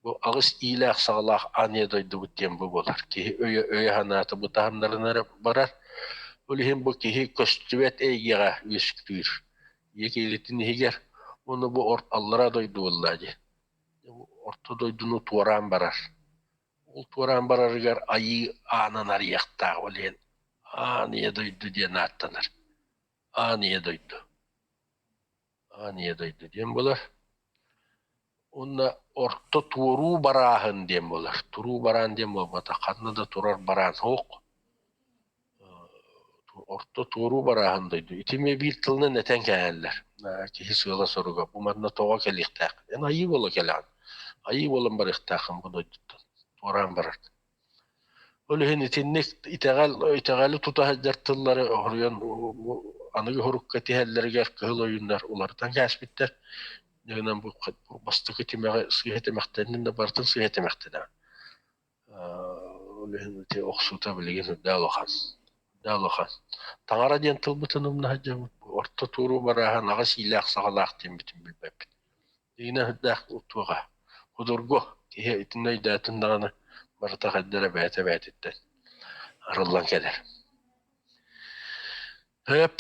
Бу аҕыс иилээх-саҕалаах аан ийэ дойдубут диэн бу буолар. Киһи өйө өйө-санаата бу таһымнарынан эрэ барар. Ол иһин бу киһи көстүбэт эйгэҕэ үөскүүр. Ийэ киһитин иһигэр уонна бу аллараа дойду буолла дии. Орто дойдуну туораан барар. Ол туораан барарыгар айыы аанын арыйыахтаах. Ол иһин аан ийэ дойду диэн ааттанар. Аан ийэ дойду. Аан ийэ дойду диэн буолар. Уонна орто туоруу барааһын диэн буолар. Туруу бараан диэн буолбатах. Ханна да турар бараан суох. Орто туоруу барааһын дойду. Ити эмиэ биир тылынан этэн кээһэллэр. Киһи сыала-соруга бу манна тоҕо кэлиэхтээх? Эн айыы буола кэлэҕин. Айыы буолан барыахтааххын бу дойдуттан. Туораан барар. Ол иһин итинник итэҕэл итэҕэли тута сылдьар тыллары хоруйан аныгы һурукка тиһэллэригэр кыһыл ойууннар уларытан кээспиттэр. Дьиҥинэн бу бастакы тимэҕи сыыһа тимэхтэннин да барытын сыыһа тимэхтэнэҕин. Ол иһин ити охсуута билигин үрдээ улахан. Үрдээ улахан. Таҥара диэн тылбытын умна сылдьабыт. Орто туоруу барааһын аҕыс иилээх-саҕалаах диэммитин билбэппит. Дьиҥинэн сүрдээх туоҕа судургу киһи итиннэ өйдөөтүн даҕаны барыта хайда эрэ бэйэтэ бэйэтиттэн арыллан кэлэр. Өп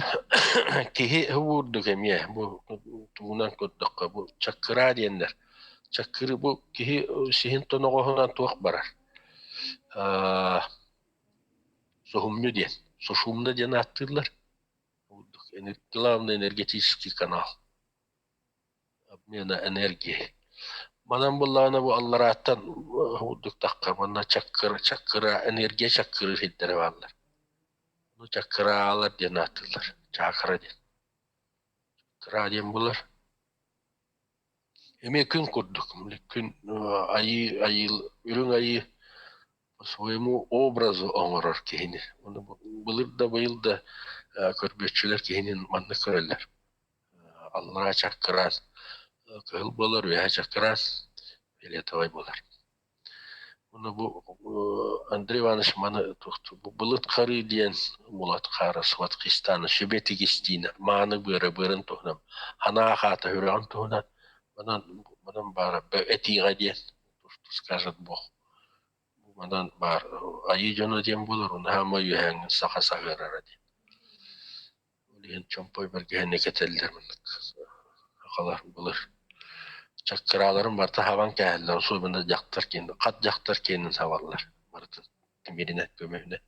киһи уурдук эмиэ бу тугунан көрдөххө бу чаккыраа диэннэр. Чаккыры бу киһи сиһин тоноҕоһунан туох барар суһумньу диэн сушумна диэн ааттыыллар. Главный энергетический канал обмена энергии. Манан буоллаҕына бу алларааттан курдук тахха манна чаккыра чаккыра энергия чаккырыыр сирдэрэ бааллар. Ону чаккыраалар диэн ааттыыллар. Чакра диэн. Чакра диэн буолар. Эмиэ күн курдук. Күн айыы айыы үрүҥ айыы. По своему образу оҥорор киһини. Ону былыр да быйыл да көрбүөччүлэр киһини маннык көрөллөр. Аллараа чаккыраан кыһыл буолар, үөһэ чаккыраан фиолетовай буолар. Уонна бу Андрей Иванович маны былыт харыы диэн Мулат Хаара Сватхистана сүбэ тигистиинэ мааны быара быарын туһунан ханаа хаата үрэҕин туһунан манан манан баара этииҕэ диэн скажет Бог манан баар айыы дьоно диэн буолар уна хаама үөһээҥҥин саха саһыарара диэн Ол иһин чомпой бэргэһэни кэтэллэр маннык сахалар былыр чаккырааларын барыта хабан кээһэллэр, особенно дьахтар киэнин, хат дьахтар киэнин хабаллар барытын тимиринэн, көмүһүнэн.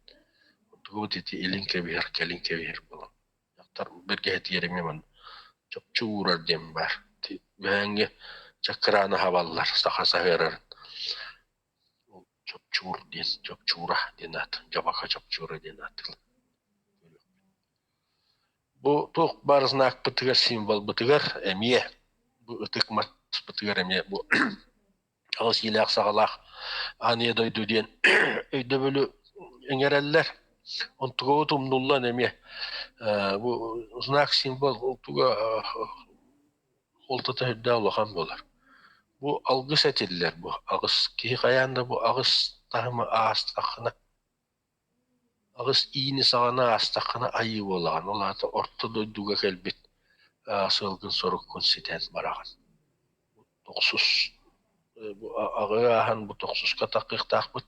Онтукабыт ити илин кэбиһэр, кэлин кэбиһэр буолан. Дьахтар бэргэһэтигэр эмиэ манна чопчу уурар диэн баар. Үһээҥҥи чаккырааны хабаллар, саха саһыарарын. Ол чопчуур диэн, чопчуура диэн аат, дьабака чопчуура диэн ааттыыллар. Бу туох баар знакпытыгар, символбытыгар эмиэ бу ытык маспытыгар эмиэ бу аҕыс иилээх саҕалаах аан ийэ дойду диэн өйдөбүлү иҥэрэллэр. Онтугабыт умнуллан эмиэ бу знак символ туга суолтата сүрдээх улахан буолар. Бу алгыс этиллэр бу аҕыс киһи хайаан да бу аҕыс таһымы аастаххына Аҕыс иини саҕана аастаххына айыы буолаҕын, ол аата орто дойдуга кэлбит сыалгын-соруккун ситэн бараҕын. Тохсус бу аҕыы ааһан бу тохсуска таххыахтаахпыт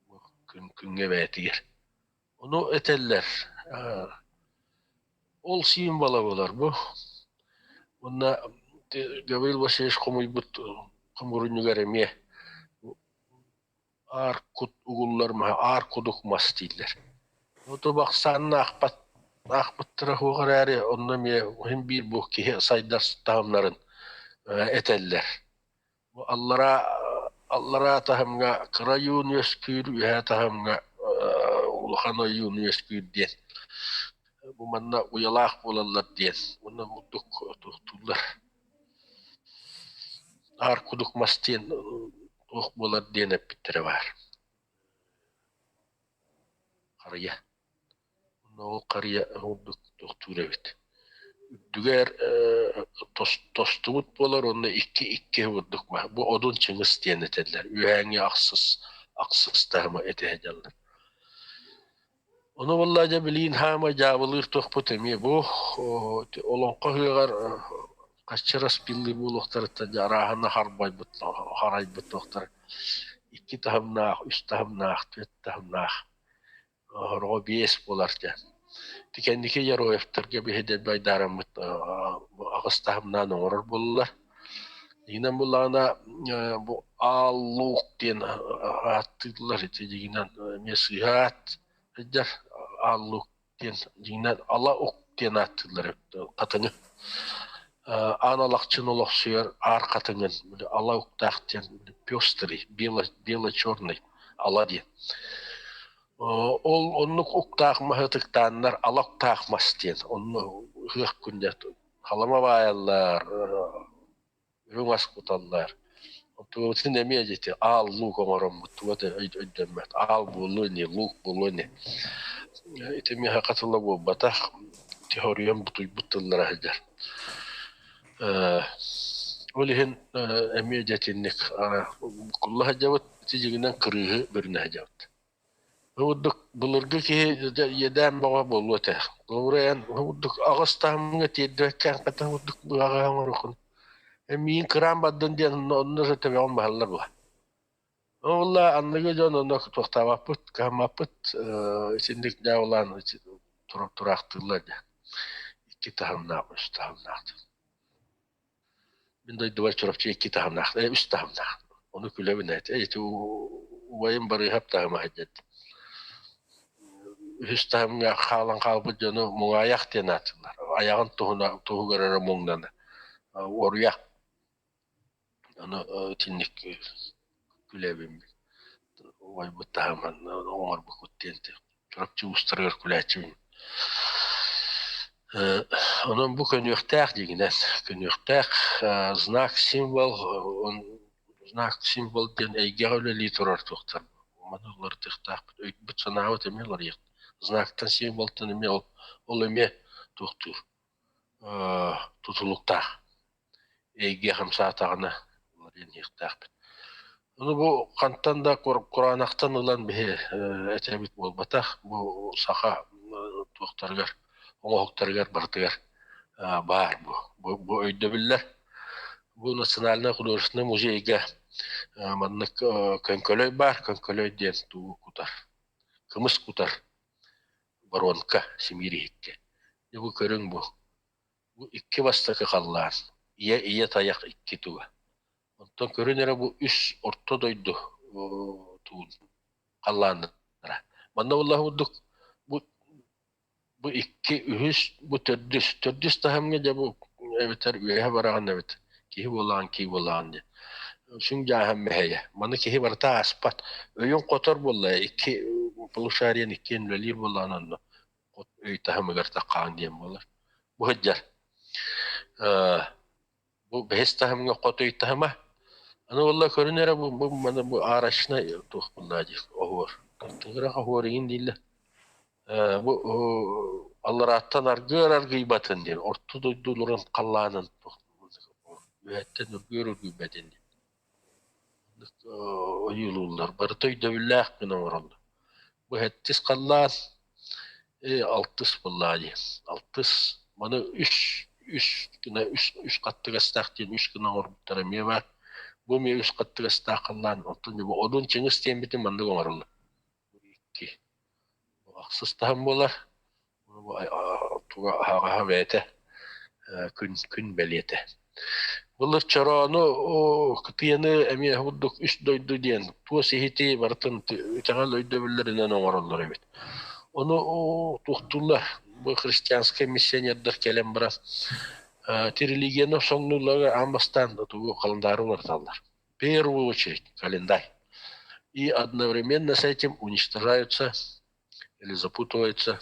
бу күн күҥҥэ бэйэтигэр. Ону этэллэр ол символа буолар бу. Уонна Гаврил Васильевич хомуйбут хомуурунньугар эмиэ Аар кут угуллар маһа аар кудук мас дииллэр. Оту бахсаанна аахпат аахпыттара суох эрээри, онно эмиэ иһин биир бу киһи сайдар таһымнарын этэллэр. Бу аллараа аллараа таһымҥа кыра ойуун үөскүүр, үөһээ таһымҥа улахан ойуун үөскүүр диэн. Бу манна уйалаах буолаллар диэн. Уонна бурдук туохтууллар. Аар кудук мас диэн туох буолар диэн эппиттэрэ баар. Харыйа. Онно ол харыйа ордук тохтуур эбит. Үрдүгэр тостубут буолар уонна икки икки бурдук маһ. Бу Одун Чыҥыс диэн этэллэр. Үөһээҥҥи ахсыс ахсыс таһыма этэ сылдьаллар. Ону буоллаа дьэ билигин хаамай дьаабылыыр туохпут эмиэ бу олоҥхо ыһыаҕар хаччы распиллыы буолуохтарыттан дьэ арааһына харбайбыт харайбыт туохтар икки таһымнаах, үс таһымнаах, түөрт таһымнаах сороҕо биэс буолар дьэ. Ити кэнники Яроевтарга биһи дэлби айдаараммыт аҕыс таһымнаан оҥорор буоллулар. Дьиҥинэн буоллаҕына бу Аал Луук диэн ааттыыллар ити дьиҥинэн эмиэ сыыһа аат сылдьар Аал Луук диэн дьиҥинэн Ала Ук диэн ааттыыллар эбит хатыҥы. Аан Алахчын олохсуйар аар хатыҥын Ала Уктаах диэн пестрый бело-черный ала диэн. Ол оннук уктаах маһы ытыктааннар ала уктаах мас диэн онно ыһыах күннэр халама баайаллар, үрүҥ ас куталлар. Оттугабытын эмиэ дьити аал луук оҥороммут туга да өйдөммөт. Аал буолуо ини, луук буолуо ини. Ити миэхэ хатыла буолбатах, теориям бутуйбут тыллара сылдьар. Ол иһин эмиэ дьэ итинник буккулла сылдьабыт, ити дьиҥинэн кырыыһы бөрүнэ сылдьабыт. Курдук былыргы киһи иэдээн бөҕө буолуо этэ. Холобура эн курдук аҕыс таһымҥа тиэрдибэккэ хата курдук быһаҕаһы оҥоруоххун. Эн миигин кыраан бардын диэн онно онно эрэ төбөҕүн баһаллар буо. Ол аныгы дьон онно туохтаабаппыт, кыһаммаппыт итинник дьаабылаан тураахтыыллар дьэ. Икки таһымнаах, үс таһымнаах. Мин дойдубар Чурапчы икки таһымнаах, үс таһымнаах. Ону күлэбин эт. Ити убайым Барыыһап таһыма сылдьар. Үһүс таһымҥа хаалан хаалбыт дьону муҥаайах диэн ааттыыллар. Айаҕын туһуна туһугар эрэ муҥнана. Уоруйах. Ону итинник күлэбин. Убайбыт таһымын оҥорбуккут диэн Чурапчы уустарыгар күлээччибин. Онон бу көнүөхтээх дьиҥинэн, көнүөхтээх знак символ знак символ диэн эйгэҕэ үлэлии турар туохтар. Маны уларытыахтаахпыт. Өйбүт-санаабыт эмиэ уларыйыах. Знактан, символтан эмиэ ол эмиэ туохтуур тутулуктаах. Эйгэ хамсаатаҕына уларыйан иһиэхтээхпит. Ону бу хантан да кураанахтан ылан биһи этэбит буолбатах. Бу саха туохтарыгар, оҥоһуктарыгар барытыгар баар бу. Бу өйдөбүллэр. Бу Национальнай художественнай музейга маннык көҥкөлөй баар. Көҥкөлөй диэн тугу кутар? Кымыс кутар воронка симиир иһиккэ. Дьэ бу көрүҥ бу. Бу икки бастакы халлаан, ийэ-ийэ тайах икки туга. Онтон көрүн эрэ бу үс орто дойду тугун халлааннара. Манна буоллаах курдук бу бу икки, үһүс, бу төрдүс. Төрдүс таһымҥа дьэ бу эбэтэр үөһэ бараҕын эбит. Киһи буолаҕын, кии буолаҕын диэн. Сүҥ дьааһын мэһэйэ. Маны киһи барыта ааспат. Өйүн хотор буолла икки полушариен иккиэн үлэлиир буоллаҕына онно өй таһымыгар таххаан диэн буолар. Бу сылдьар. Бу бэһис таһымҥа хот өй таһыма. Аны буолла көрүн эрэ бу, бу маны бу арочнай туох буолла дии оһуор. Тыгырах оһуор игин дииллэр. Бу алларааттан аргыар аргыйбатын диэн орто дойдуларын халлаанын үөһэттэн үргүөр үргүйбэтин диэн ойуулууллар. Барыта өйдөбүллээх гына оҥороллор. Бу сэттис халлаан алтыс буоллаҕа дии. Алтыс маны үс үс гына үс үс хаттыгастаах диэн үс гына оҥорбуттара эмиэ баар. Бу эмиэ үс хаттыгастаах халлаан. Оттон бу Одун Чыҥыс диэммитин маннык оҥороллор. Бу икки. Бу ахсыс таһым буолар. Бу туга аһаҕаһа бэйэтэ күн күн бэлиэтэ. Былыр чороону кытыйаны эмиэ курдук үс дойду диэн туос иһити барытын итэҕэл өйдөбүллэринэн оҥороллор эбит. Ону туохтууллар бу христианскай миссионердар кэлэн баран ити религияны соҥнуулларыгар аан бастаан тугу халандаары уларыталлар. В первую очередь календарь. И одновременно с этим уничтожаются или запутываются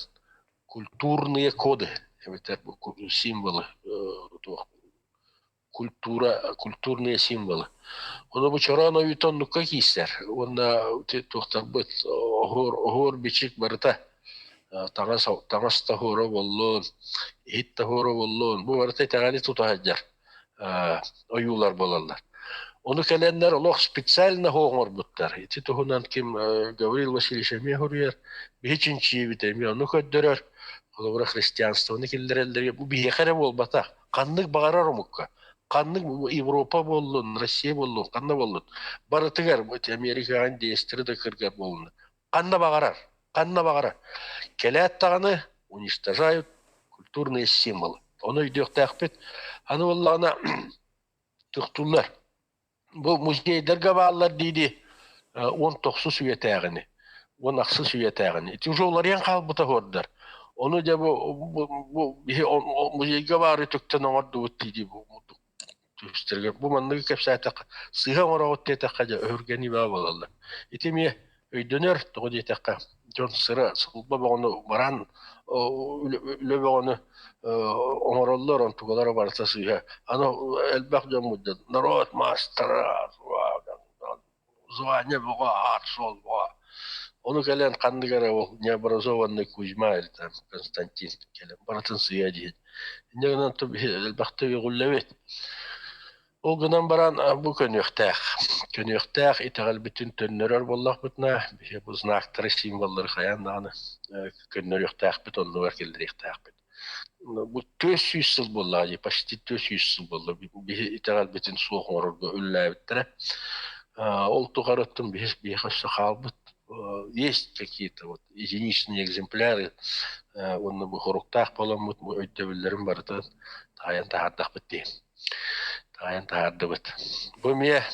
культурные коды, эбэтэр символы, культура, культурные символы. Ону бу чороон ойуута оннукка киирсэр. Уонна туохтарбыт оһуор, оһуор бичик барыта таҥас, таҥас да оһуора буоллун, иһит да оһуора буоллун, бу барыта итэҕэли тута сылдьар ойуулар буолаллар. Ону кэлэннэр олох специально оҥорбуттар. Ити туһунан ким Гаврил Васильевич эмиэ суруйар, биһи чинчийэбит эмиэ ону көрдөрөр. Холобура христианствоны киллэрэллэргэ бу биһиэхэ эрэ буолбатах. Ханнык баҕарар омукка, ханнык Европа буоллун, Россия буоллун, ханна буоллун, барытыгар Америкаҕа индейстери да кыргар буоллун, ханна баҕарар, ханна баҕарар. Кэлээт даҕаны уничтожают культурные символы. Ону өйдүөхтээхпит. Аны буоллаҕына тохтууллар. Бу музейдарга бааллар дииди 19 үйэтээҕини, 16 үйэтээҕини. Ити уже уларыйан хаалбыта оһуордар. Ону дьэ бу, бу, биһи музейга баар үтүктэн оҥордубут дииди бу түстэргэ. Бу манныгы кэпсээтэххэ, сыыһа оҥороҕут диэтэххэ дьэ өһүргэнии баа буолаллар. Ити эмиэ өйдөнөр, тоҕо диэтэххэ, дьон сыра, сылба бөҕөнү баран үлэ бөҕөнү оҥороллор, онтугалара барыта сыыһа. Аны элбэх дьоммут народ маастара, звание бөҕө, аат-суол бөҕө. Ону кэлэн ханнык эрэ ол необразованный Кузьма или там Константин кэлэн барытын сыыйа диэн. Инньэ гынан элбэхтэ үөҕүллэбит. Ол гынан баран бу көнүөхтээх. Көнүөхтээх итэҕэлбитин төннөрөр буоллахпытына, биһи бу знактары, символлары хайаан даҕаны көннөрүөхтээхпит, оннугар киллэриэхтээхпит. Бу 400 сыл буоллаҕа дии, почти 400 сыл буолла биһи итэҕэлбитин суох оҥорорго үлэлээбиттэрэ. Ол тухарыттан биһи биһиэхэ өссө хаалбыт есть какие-то вот единичные экземпляры уонна бу хоруктаах буоламмыт бу өйдөбүллэрин барытын таайан таһаардахпыт дии. Таайан таһаардыбыт. Бу эмиэ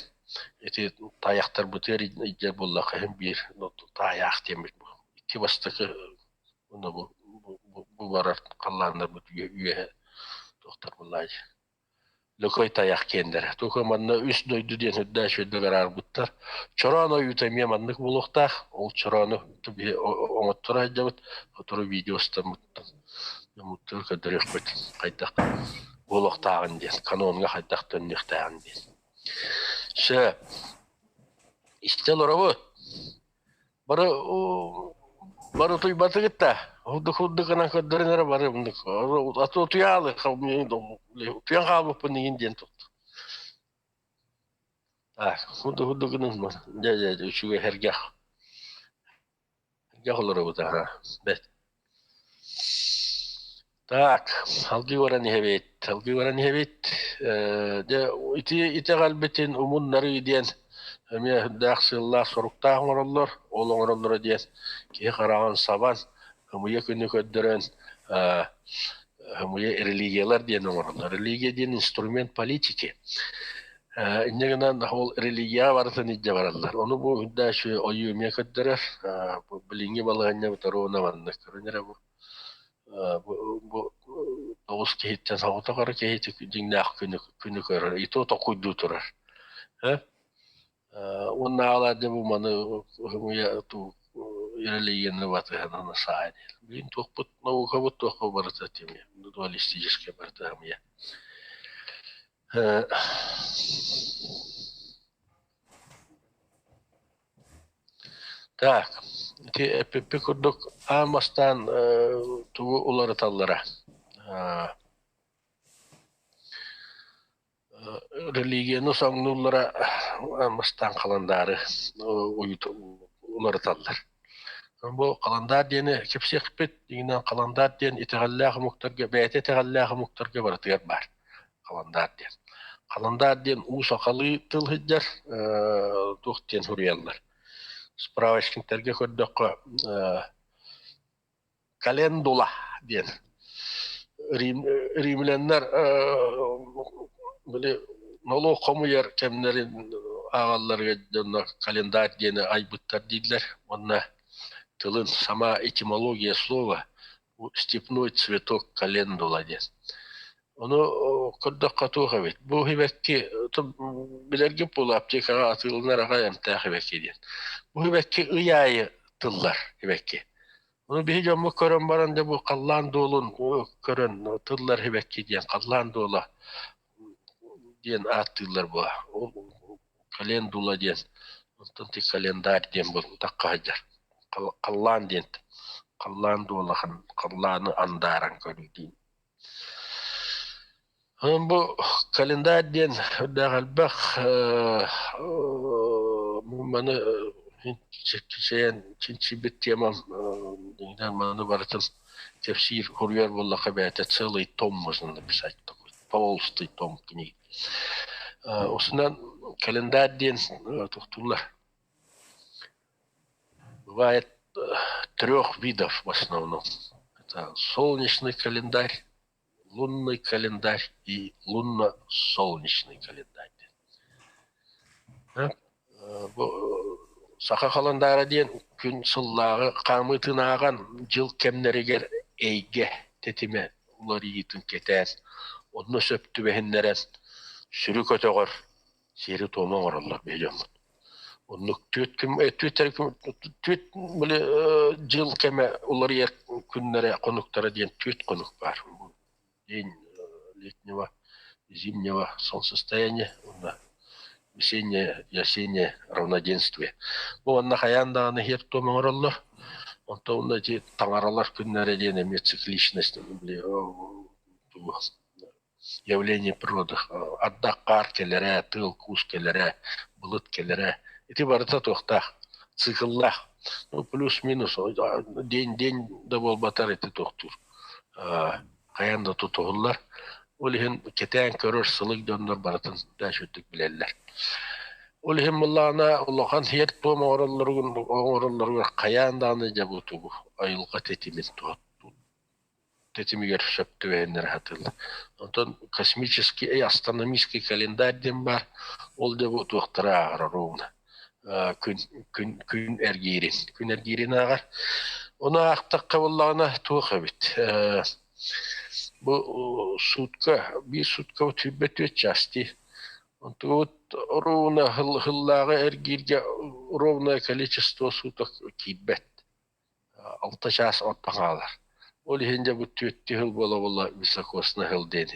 ити таайахтарбытыгар илдьэ буоллахха иһин биир таайаах диэммит бу. Икки бастакы уонна бу, бу барар халлааннарбыт үөһэ туохтар буоллаай Лөкөй тайах киэннэрэ. Тука манна үс дойду диэн үрдээх үчүгэйдик араарбыттар. Чороон ойуута эмиэ маннык буолуохтаах. Ол чороону оҥотторо сылдьабыт. Сотору видео устаммыттан дьоммуттан көрдөрүөхпүт хайдах буолуохтааҕын диэн, канонҥа хайдах төннүөхтээҕин диэн. Сөп. Истэ олоробут. Бары бары утуйбатыгыт да хурдук хурдук гынан көрдөрөн эрэ бары аты утуйаалы утуйан хаалбыппын игин диэн тутту. Хурдук хурдук гынан дьэ дьэ үчүгэй сэргэх сэргэх олоробут аха бэт. Так, салгыы баран иһэбит, салгыы баран иһэбит. Дьэ ити итэҕэлбитин умуннарыы диэн эмиэ сүрдээх сыаллаах-соруктаах оҥороллор. Ол оҥороллоро диэн киһи хараҕын сабан, ымыйа күнү көрдөрөн, ымыйа религиялар диэн оҥороллор. Религия диэн инструмент политики. Инньэ гынан ол религияҕа барытын илдьэ бараллар. Ону бу үрдээх үчүгэй ойуу эмиэ көрдөрөр. Билиҥҥи балаһыанньабыт оруобуна маннык. Көрөн эрэ бу бу тоҕус киһиттэн соҕотох эрэ киһи дьиҥнээх күнү күнү көрөр, и то токуйдуу турар. Уонна аалаа дьэ бу маны туу религияны батыһан саай диир. Билин туохпут наукабыт туохха барыта тимэ дуалистическай барыта ымыйа. Так, ити эппиппит курдук аан бастаан тугу уларыталлара религияны соҥнууллара аан бастаан халандаары уларыталлар. Бу халандаар диэни кэпсиэхпит, дьиҥинэн халандаар диэн итэҕэллээх омуктарга, бэйэтэ итэҕэллээх омуктарга барытыгар баар. Халандаар диэн. Халандаар диэн уу сахалыы тыл сылдьар, туох диэн суруйаллар. Справочниктарга көрдөххө, календула диэн. Рим, римляннар били нолуок хомуйар кэмнэрин ааҕалларыгар дьонно календарь диэни айбыттар дииллэр. Уонна тылын сама этимология слова степной цветок календула диэн. Ону көрдөххө туох эбит. Бу сибэкки билэргит буолуо аптекаҕа атыыланар аҕай эмтээх сибэкки диэн. Бу сибэкки ый аайы тыллар сибэкки. Ону биһи дьоммут көрөн баран дьэ бу халлаан дуолун көрөн тыллар сибэкки диэн халлаан дуола диэн ааттыыллар буо. Календула диэн онтон ти календарь диэн бу тахха сылдьар. Халлаан диэн халлаан дуола халлааны андааран көрүү диэн. Бу календарь диэн үрдээх элбэх маны чинчийэн чинчийбит темам маны барытын кэпсиир суруйар буоллахха бэйэтэ целый том можно написать такой толстый том книги. Усунан календарь диэн тохтууллар. Бывает трех видов в основном. Это солнечный календарь, лунный календарь и лунно-солнечный календарь. Бу саха халандаара диэн күн сыллааҕы хаамыытын ааҕан дьыл кэмнэригэр эйгэ тэтимэ уларыйыытын кэтээн, онно сөп түбэһиннэрэн сүрү көтөҕөр сиэри-туому оҥороллор биһи дьоммут. Оннук түөрт күн түөрт түөрт били дьыл кэмэ уларыйар күннэрэ хонуктара диэн түөрт хонук баар. День летнего, зимнего солнцестояния уонна весеннее и осеннее равноденствие. Бу уонна хайаан даҕаны иһэр-туом оҥороллор. Онтон уонна ити таҥаралар күннэрэ диэн эмиэ цикличность явление природы ардах хаар кэлэрэ, тыал-куус кэлэрэ, былыт кэлэрэ ити барыта туохтаах цикллаах. Ну плюс-минус день-день да буолбатар ити туохтуур хайаан да тутуһуллар. Ол иһин кэтээн көрөр сылык дьоннор барытын үчүгдүк билэллэр. Ол иһин буоллаҕына улахан сиэр-туом оҥороллоругар хайаан даҕаны дьэ бу тугу айылҕа тэтимин тэтимигэр сөп түбэһиннэрэ сатыыллар. Онтон космический, астрономический календарь диэн баар, ол дьэ бу туохтара ааҕар ровно күн күн күн эргиирин күн эргиирин ааҕар. Ону аахтахха буоллаҕына туох эбит бу суутка биир суутка 24 час дии. Онтубут ровно хыллааҕы эргииргэ ровное количество суток киирбэт. Алта чаас оттон хаалар. Ол иһин дьэ бу түөртүү сыл буола-буола високосный сыл диэн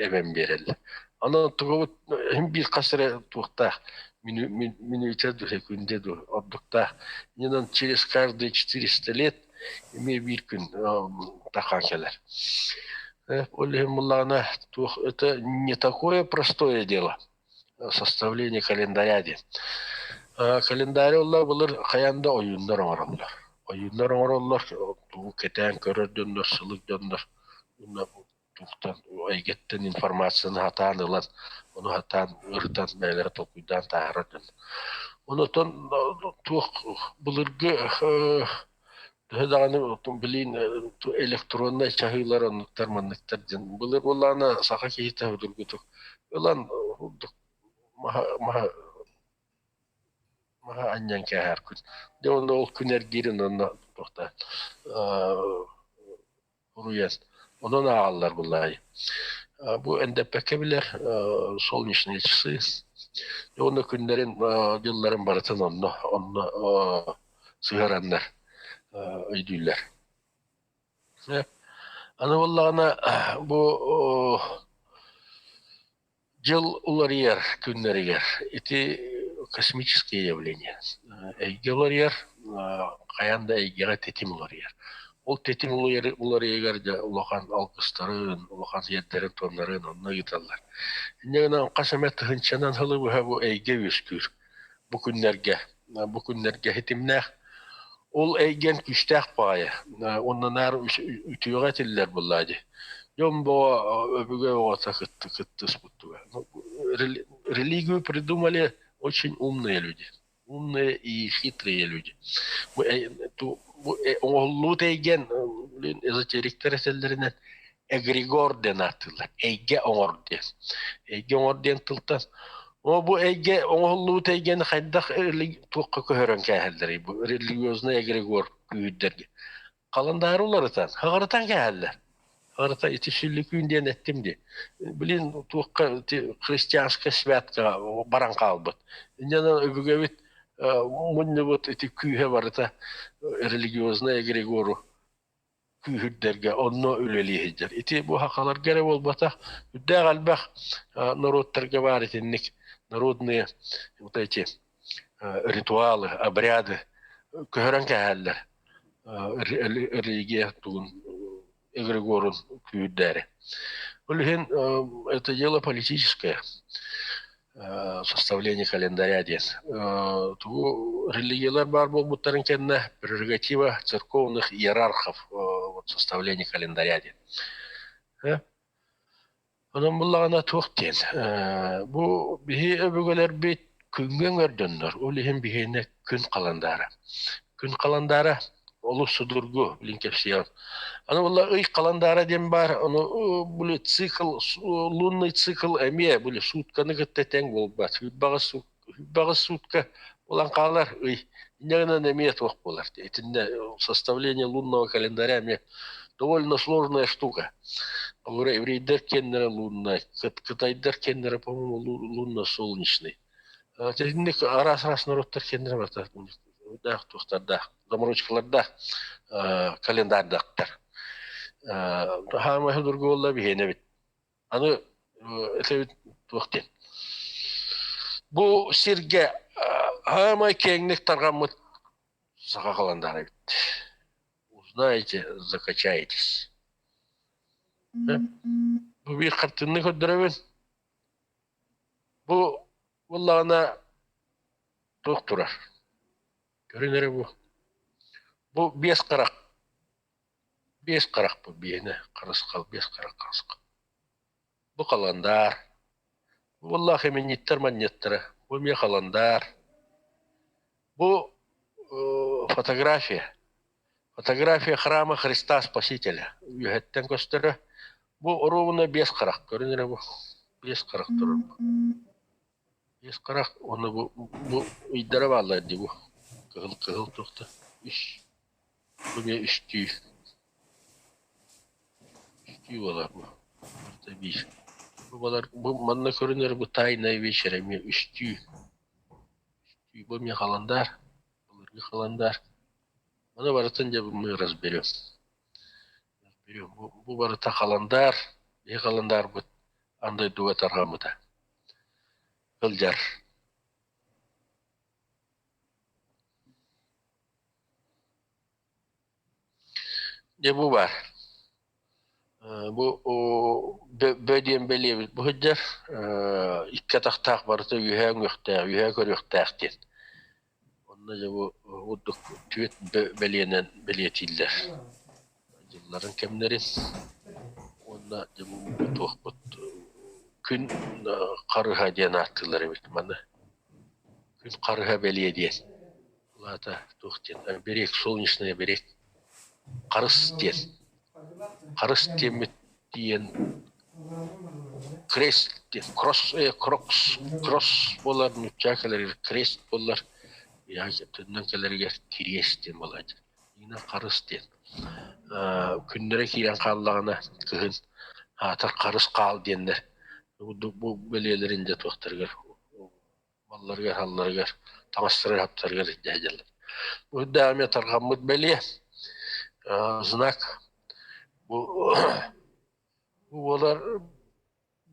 эбэн биэрэллэр. Онон тугубут иһин биир хас эрэ туохтаах мүнүүтэ дуу, секүндэ дуу ордуктаах. Иннинэн через каждые 400 лет эмиэ биир күн таххан кэлэр. Ол иһин буллаҕына туох это не такое простое дело составление календаря диэн. Календарь оллар былыр хайаан да ойууннар оҥороллор. Ойууннар оҥороллор, тугу кэтээн көрөр дьоннор, сылык дьоннор туохтан эйгэттэн информацияны сатаан ылан, ону сатаан ырытан бэйэлэрэ толкуйдаан таһаарар дьон. Онотон туох былыргы төһө даҕаны билин электроннай чаһыылар оннуктар манныктар диэн былыр буоллаҕына саха киһитэ судургутук ылан курдук маһа маһа маһа анньан кээһэр күн. Дьэ онно ол күн эргиирин онно туохта Уруйан. Онон ааҕаллар былаайы. Бу эндэппэккэ билэр солнечные часы. Уонна күннэрин, дьылларын барытын онно онно сыһыараннар өйдүүллэр. Аны буоллаҕына бу Дьыл уларыйар күннэригэр ити космические явления эйгэ уларыйар, хайаан да эйгэҕэ тэтим уларыйар. Ол тэтим уларыйыгар дьэ улахан алгыстарын, улахан сиэрдэрин-туомнарын онно ыыталлар. Инньэ гынан хас эмэ тыһыынчанан сылы быһа бу эйгэ үөскүүр. Бу күннэргэ, бу күннэргэ ситимнээх. Ол эйгэн күүстээх баҕайы. Уонна наар үтүөҕэ этиллэр буоллаа дии. Дьон бөҕө өбүгэ оҕото кыттыспыттара. Религию придумали очень умные люди. Умные и хитрые люди. Оҥоһуллубут эйгэн эзотериктэр этэллэринэн эгрегор диэн ааттыыллар. Эйгэ оҥор диэн. Эйгэ оҥор диэн тылтан О, бу эйгэ оҥоһуллубут эйгэни хайдах туохха көһөрөн кээһэллэрий бу религиознай эгрегор күүһүрдэргэ халандаары уларытан, хаҕарытан кээһэллэр. Хаҕарыта ити сүллүкүүн диэн эттим дии. Блин, туохха ити христианскай святкаҕа баран хаалбыт. Инньэ өбүгэбит мунньубут ити күүһэ барыта религиознай эгрегору күүһүрдэргэ онно үлэлии сылдьар. Ити бу сахаларга эрэ буолбатах, үрдээх элбэх норуоттарга баар итинник народные вот эти ритуалы, обряды көһөрөн кээһэллэр религия тугун эгрегорун күүрдээри. Ол иһин это дело политическое составление календаря диэн. Тугу религиялар баар буолбуттарын кэннэ прерогатива церковных иерархов вот составление календаря диэн. Онон буллаҕына туох диэн, бу биһи өбүгэлэрбит күҥҥэ өҥөр дьоннор, ол иһин биһиэнэ күн халандаара. Күн халандаара олус судургу, билин кэпсиэҕим. Аны буолла ый халандаара диэн баар, ону били цикл, лунный цикл эмиэ били сутканы кытта тэҥ буолбат. Сүүрбэҕис сутка буолан хаалар ый. Инньэ гынан эмиэ туох буолар. Итиннэ составление лунного календаря эмиэ довольно сложная штука. Еврейдэр киэннэрэ лунная, кытайдар киэннэрэ, по-моему, лунно-солнечный. Итинник араас-араас норуоттар киэннэрэ барыта туохтардаах, заморочкалардаах календардаахтар. Хаамай судургу буолла биһиэнэбит. Аны этэбит туох диэн. Бу сиргэ хаамай киэҥник тарҕаммыт саха халандаара эбит. Узнаете, закачаетесь. Бу биир хартыынаны көрдөрөбүн. Бу буоллаҕына туох турар? Көрүн эрэ бу. Бу биэс харах. Биэс харах бу биэһинэ харысхал, биэс харах харысхал. Бу халандаар. Бу буоллаах именниттэр манньыттара. Бу эмиэ халандаар. Бу фотография. Фотография храма Христа Спасителя. Үөһэттэн көстөрө. Бу оруобуна биэс харах. Көрүн эрэ бу. Биэс харах турар бу. Биэс харах уонна бу, бу ыйдара бааллар дии бу. Кыһыл кыһыл туохта. Үс. Бу эмиэ үстүү. Үстүү буолар бу. Барыта биир. Бу балар бу манна көрүнэр бу тайная вечеря эмиэ үстүү. Үстүү бу эмиэ халандаар. Былыргы халандаар. Маны барытын дьэ мы разберем. Разберем. Бу, бу барыта халандаар. Биһи халандаарбыт. Аан дойдуга тарҕаммыта. Сылдьар. Дьэ бу баар. Бу бө диэн бэлиэбит бу сылдьар икки атахтаах барыта үөһээ үҥүөхтээх, үөһээ көрүөхтээх диэн. Онно дьэ бу курдук түөрт бэлиэнэн бэлиэтииллэр. Дьылларын кэмнэрин уонна дьэ бу туохпут күн харыһа диэн ааттыыллар эбит маны. Күн харыһа бэлиэ диэн. Ол аата туох диэн оберег, солнечный оберег. Харыс диэн. Харыс диэммит диэн крест диэн кросс крокс кросс буолар нуучча кэлэригэр крест буолар төннөн кэлэригэр кириэс диэн буолааччы. Инна харыс диэн. Күннэрэ киирэн хааллаҕына кыһын аатар харыс хаал диэннэр бу бэлиэлэрин дьэ туохтарыгар малларыгар-салларыгар, таҥастарыгар-хаптарыгар илдьэ сылдьаллар. Бу үрдээх эмиэ тарҕаммыт бэлиэ знак бу бу буолар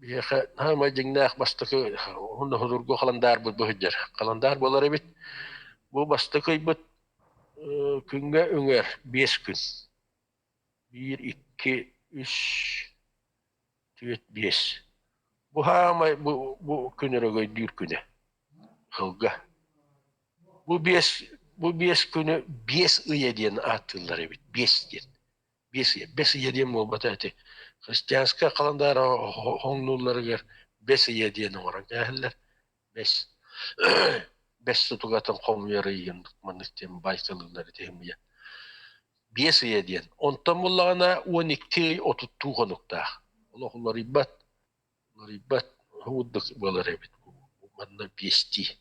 биһиэхэ саамай дьиҥнээх бастакы уонна судургу халандаарбыт бу сылдьар. Халандаар буолар эбит. Бу бастакы ыйбыт күҥҥэ үҥэр 5 күн. Биир, икки, үс, түөрт, биэс. Бу хаамай бу, бу күн өрөгөйдүүр күнэ. Сылга. Бу биэс бу биэс күнү биэс ыйа диэн ааттыыллар эбит. Биэс диэн. Биэс ыйа. Бэс ыйа диэн буолбата ити. Христианскай халандаара хоҥнуулларыгар бэс ыйа диэн оҥорон кээһэллэр. Бэс бэс сутугатын хомуйар ыйын маннык диэн баайкалыыллар ити ыйа. Биэс ыйа диэн. Онтон буллаҕына 12 ый отуттуу хонуктаах. Олох уларыйбат, уларыйбат уурдук буолар эбит. Манна биэстии.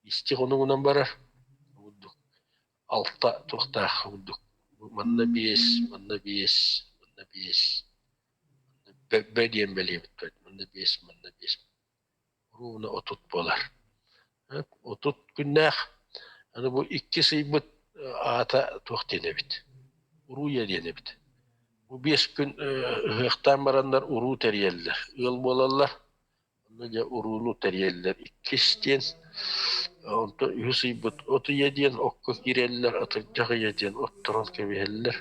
Биэстии хонугунан барар. Уурдук алта туохтаах уурдук. Манна биэс, манна биэс, манна биэс. Бө диэн бэлиэбит манна биэс, манна биэс. Ровно 30 буолар. 30 күннээх аны бу иккис ыйбыт аата туох диэн эбит? Уруйа диэн эбит. Бу 5 күн ыһыахтаан бараннар уруу тэрийэллэр, ыал буолаллар. Онно дьэ урууну тэрийэллэр. Иккис диэн, онтон үһүс ыйбыт от ыйа диэн окко киирэллэр, атырдьах ыйа диэн отторон кэбиһэллэр.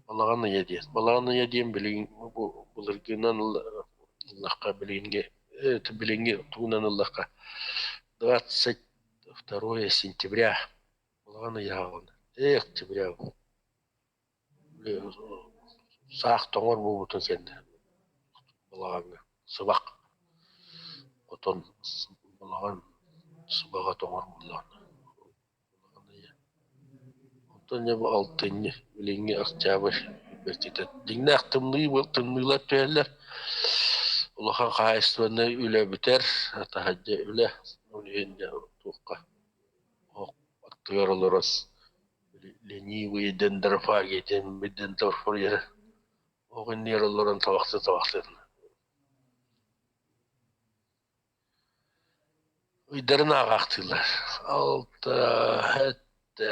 Балаҕан ыйа диэн. Балаҕан ыйа диэн билигин бу былыргынан ыллахха билиҥҥи билиҥҥи тугунан ыллахха 22 сентября балаҕан ыйа октября саах тоҥор буолбутун кэннэ балаҕаҥҥа сыбах отон балаҕан сыбаҕа тоҥор буоллаҕына. Онтон дьэ бу алтынньы, билиҥҥи октябрь бэртитэ дьиҥнээх тымныы тымныылар түһэллэр. Улахан хаһаайыстыбаннай үлэ бүтэр, таһырдьа үлэ, ол иһин дьэ туохха оһох аттыгар олорон ленивые дендрофаги диэн дендрофория оһох иннигэр олорон табахтыы-табахтыы Ыйдарын ааҕаахтыыллар: алта, сэттэ,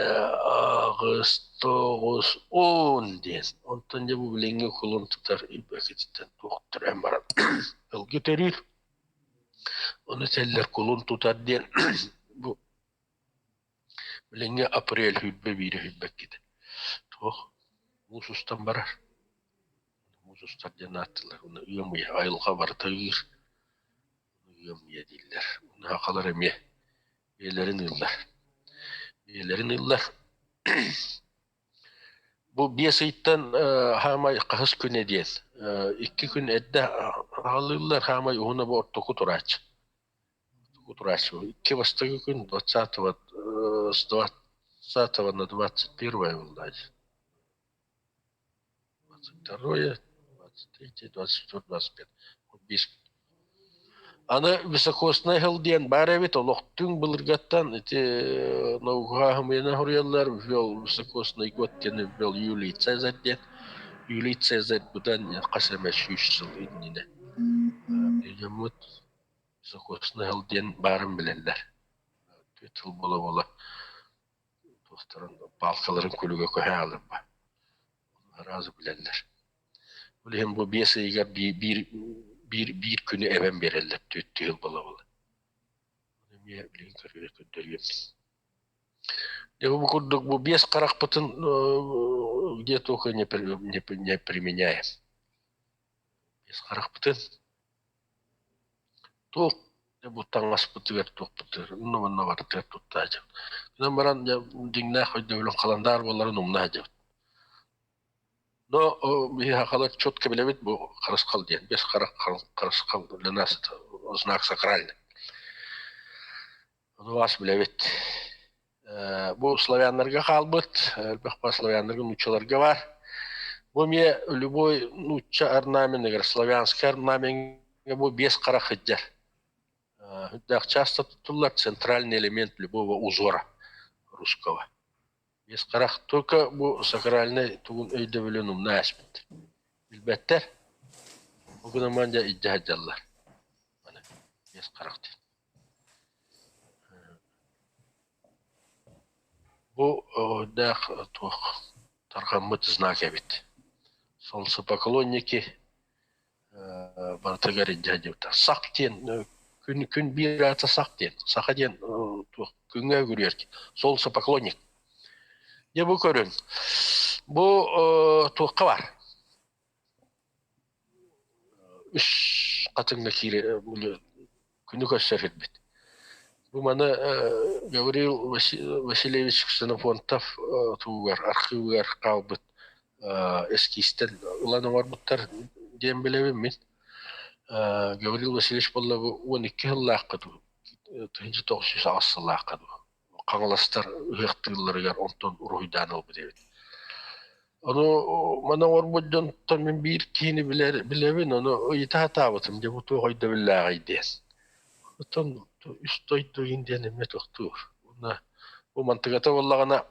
аҕыс, тоҕус, уон диэн. Онтон дьэ бу билиҥҥи кулун тутар илбэкититтэн туох төрөөн баран ылгы төрүүр. Ону этэллэр кулун тутар диэн бу билиҥҥи апрель 21 сүүрбэккитэ. Туох муус устан барар. Муус устар диэн ааттыыллар. Уонна ыам ыйа айылҕа барыта ыыр. Ыам ыйа дииллэр. Уонна сахалар эмиэ бэйэлэрин ыыллар. Бэйэлэрин ыыллар. Бу биэс ыйтан хаамай хаһыс күнэ диэн икки күн эрдэ аҕалыыллар хаамай уһуна бу ортоку турааччы. Ортоку турааччы икки бастакы күн 20 с 20 на 21 буолла 22, 23, 24, 25. Биэс. Аны високосный сыл диэн баар эбит, олохтуун былыргаттан ити наукаҕа хоруйаллар ввел високосный год диэн ввел Юлий Цезарь диэн. Юлий Цезарь быдан хас эмэ сүүс сыл иннинэ. Дьоммут високосный сыл диэн баарын билэллэр. Түөрт сыл буола-буола туохтарын палкаларын күлүгэ көһө аалырба. Араас билэллэр. Ол иһин бу биэс ыйыгар биир Биир биир күнү эбэн биэрэллэр түөттүү сыл буола-буола. Эмиэ билигин көрүө көрдөрүөм. Дьэ бу курдук бу биэс харахпытын где только не, не, не применяем. Биэс харахпытын туох бу таҥаспытыгар туохпутугар онно манна барытыгар тутта сылдьабыт. Гынан баран дьэ дьиҥнээх өйдөбүлүн халандаар буоларын умна сылдьабыт. Но биһи сахалар четко билэбит бу харысхал диэн без харах харысхал для нас это знак сакральный. Ону ас билэбит. Бу славяннарга хаалбыт, элбэх баар славяннарга, нууччаларга баар. Бу эмиэ любой нуучча орнаменыгар, славянскай орнамеҥҥа бу биэс харах сылдьар. Үрдээх часто туттуллар центральный элемент любого узора русского. Биэс харах только бу сакральнай тугун өйдөбүлүн умна ааспыт. Билбэттэр. Ол гынан дьэ илдьэ сылдьаллар. Маны биэс харах диэн. Бу дээх туох тарҕаммыт знак эбит. Солнцепоклонники барытыгар илдьэ сылдьыбыттар. Сах диэн күн күн биир аата сах диэн. Саха диэн туох күҥҥэ үгүрүйэр солнцепоклонник. Дьэ бу көрүҥ. Бу туохха баар? Үс хатыҥҥа киирэ күнү көрсөр сирбит. Бу маны Гаврил Васильевич Ксенофонтов туһугар архыыбыгар хаалбыт эскизтэн ылан оҥорбуттар диэн билэбин мин. Гаврил Васильевич буолла бу 12 сыллаахха дуу, 1908 сыллаахха дуу Хаҥаластар ыһыахтыылларыгар онтон уруһуйдаан ылбыт эбит. Ону маны оҥорбут дьонтон мин биир киһини билэр, билэбин, ону ыйыта сатаабытым, дьэ бу туох өйдөбүллээҕий диэн. Оттон үс дойду иһин диэн эмиэ тохтуур. Уонна бу мантыгата буоллаҕына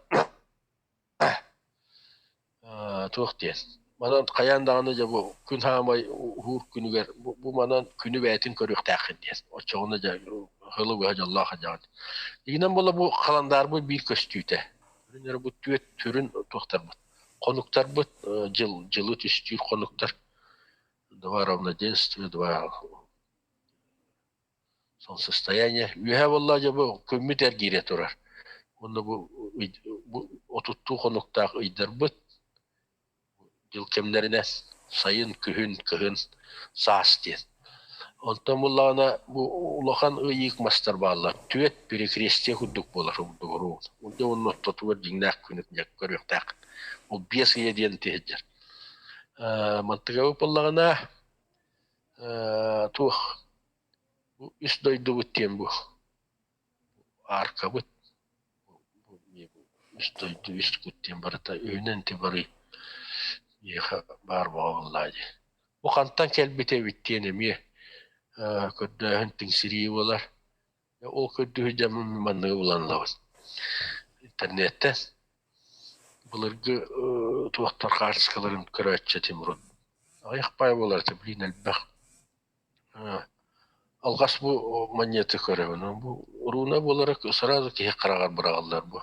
Туох диэн, манан хайаан даҕаны дьэ бу күн хаамай уһуур күнүгэр бу, бу манан күнү бэйэтин көрүөхтээххин диэн. Оччоҕуна дьэ сылы быһа дьоллоох дьаҕын. Игинэн буола бу халандаарбыт биир көстүүтэ. Сүрүн эрэ бу түөрт сүрүн туохтарбыт. Хонуктарбыт дьыл дьылы түстүүр хонуктар. Два равноденствия, два Солнцестояние. Үөһэ буолла дьэ бу күммүт эргиирэ турар. Уонна бу, бу отуттуу хонуктаах ыйдарбыт дьыл кэмнэринэн сайын, күһүн, кыһын, саас диэн. Онтон буллаҕына бу улахан ыйык мастар бааллар. Түөрт перекрестие курдук буолар урдугуруун. Дьэ уонна ортотугар дьиҥнээх күнү көрүөхтээх. Ол биэс ыйа диэн тиһэллэр. Мантыгабыт буоллаҕына туох бу үс дойдубут диэн бу ааркабыт үс дойду үс кут диэн барыта үһүнэн ити бары миэхэ баар буоллаа дии. Бу хантан кэлбит эбит диэн эмиэ көрдөөһүн тиҥсирии буолар. Ол көрдүүр дьоммун манныгы булан ылабын. Интернеттэн былыргы туохтар хаартыскаларын көрөөччү этим урут. Аҕыйах паай буолар этэ, блин элбэх. Алҕас бу монеты көрөбүн. Бу руна буолара сразу киһи хараҕар быраҕыллар бу.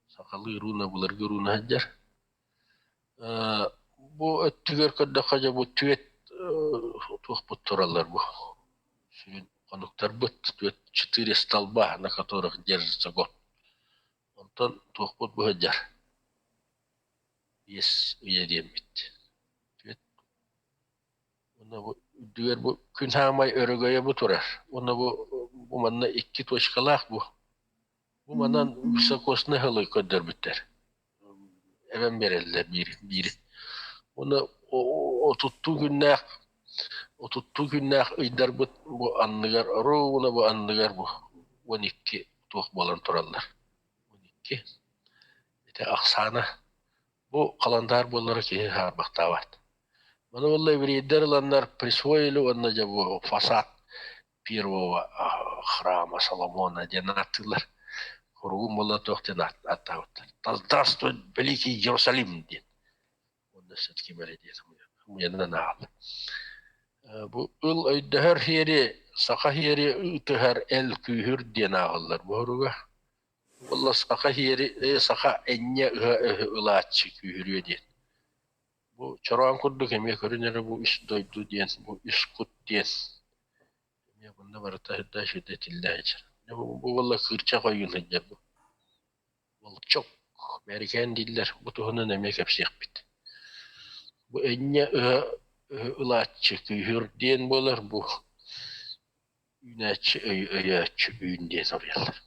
Сахалыы руна былыргы руна сылдьар. Бу өттүгэр көрдөххө дьэ бу түөрт туохпут тураллар бу сүрүн хонуктарбыт түөрт четыре столба на которых держится год. Онтон туохпут бу сылдьар биэс үйэ диэммит. Түөрт уонна бу үрдүгэр бу күн саамай өрөгөйө бу турар. Уонна бу бу манна икки точкалаах бу. Бу манан високосный сылы көрдөрбүттэр. Эбэн биэрэллэр биир биири. Уонна отуттуу күннээх отуттуу күннээх ыйдарбыт бу анныгар ровно бу анныгар бу 12 туох буолан тураллар. 12 ити ахсаана бу халандаар буоллара киһи саарбахтаабат. Маны буолла еврейдэр ыланнар присвоили уонна дьэ бу фасад первого храма Соломона диэн ааттыыллар. Хоругун буолла туох диэн ааттаабыттар. Да здравствует великий Иерусалим диэн. Уонна все-таки бэрэ диэн муйанан ааҕаллар. Бу ыл өйдөһөр хиэри, саха хиэри ыытыһар эл күүһүр диэн ааҕаллар бу хоруга. Буолла саха хиэри, саха энньэ ыһа өһү ылааччы күүһүрүө диэн. Бу чороон курдук эмиэ көрүн эрэ бу үс дойду диэн, бу үс кут диэн эмиэ мунна барыта сырда сирдэ этиллэ сылдьар. Бу буолла кыырчах ойуун сылдьар бу. Волчок, мээрикээн дииллэр, бу туһунан эмиэ кэпсиэхпит. Бу энньэ ыһа ылааччы күүһүр диэн буолар, бу үүнээччи өйөөччү үүн диэн суруйаллар.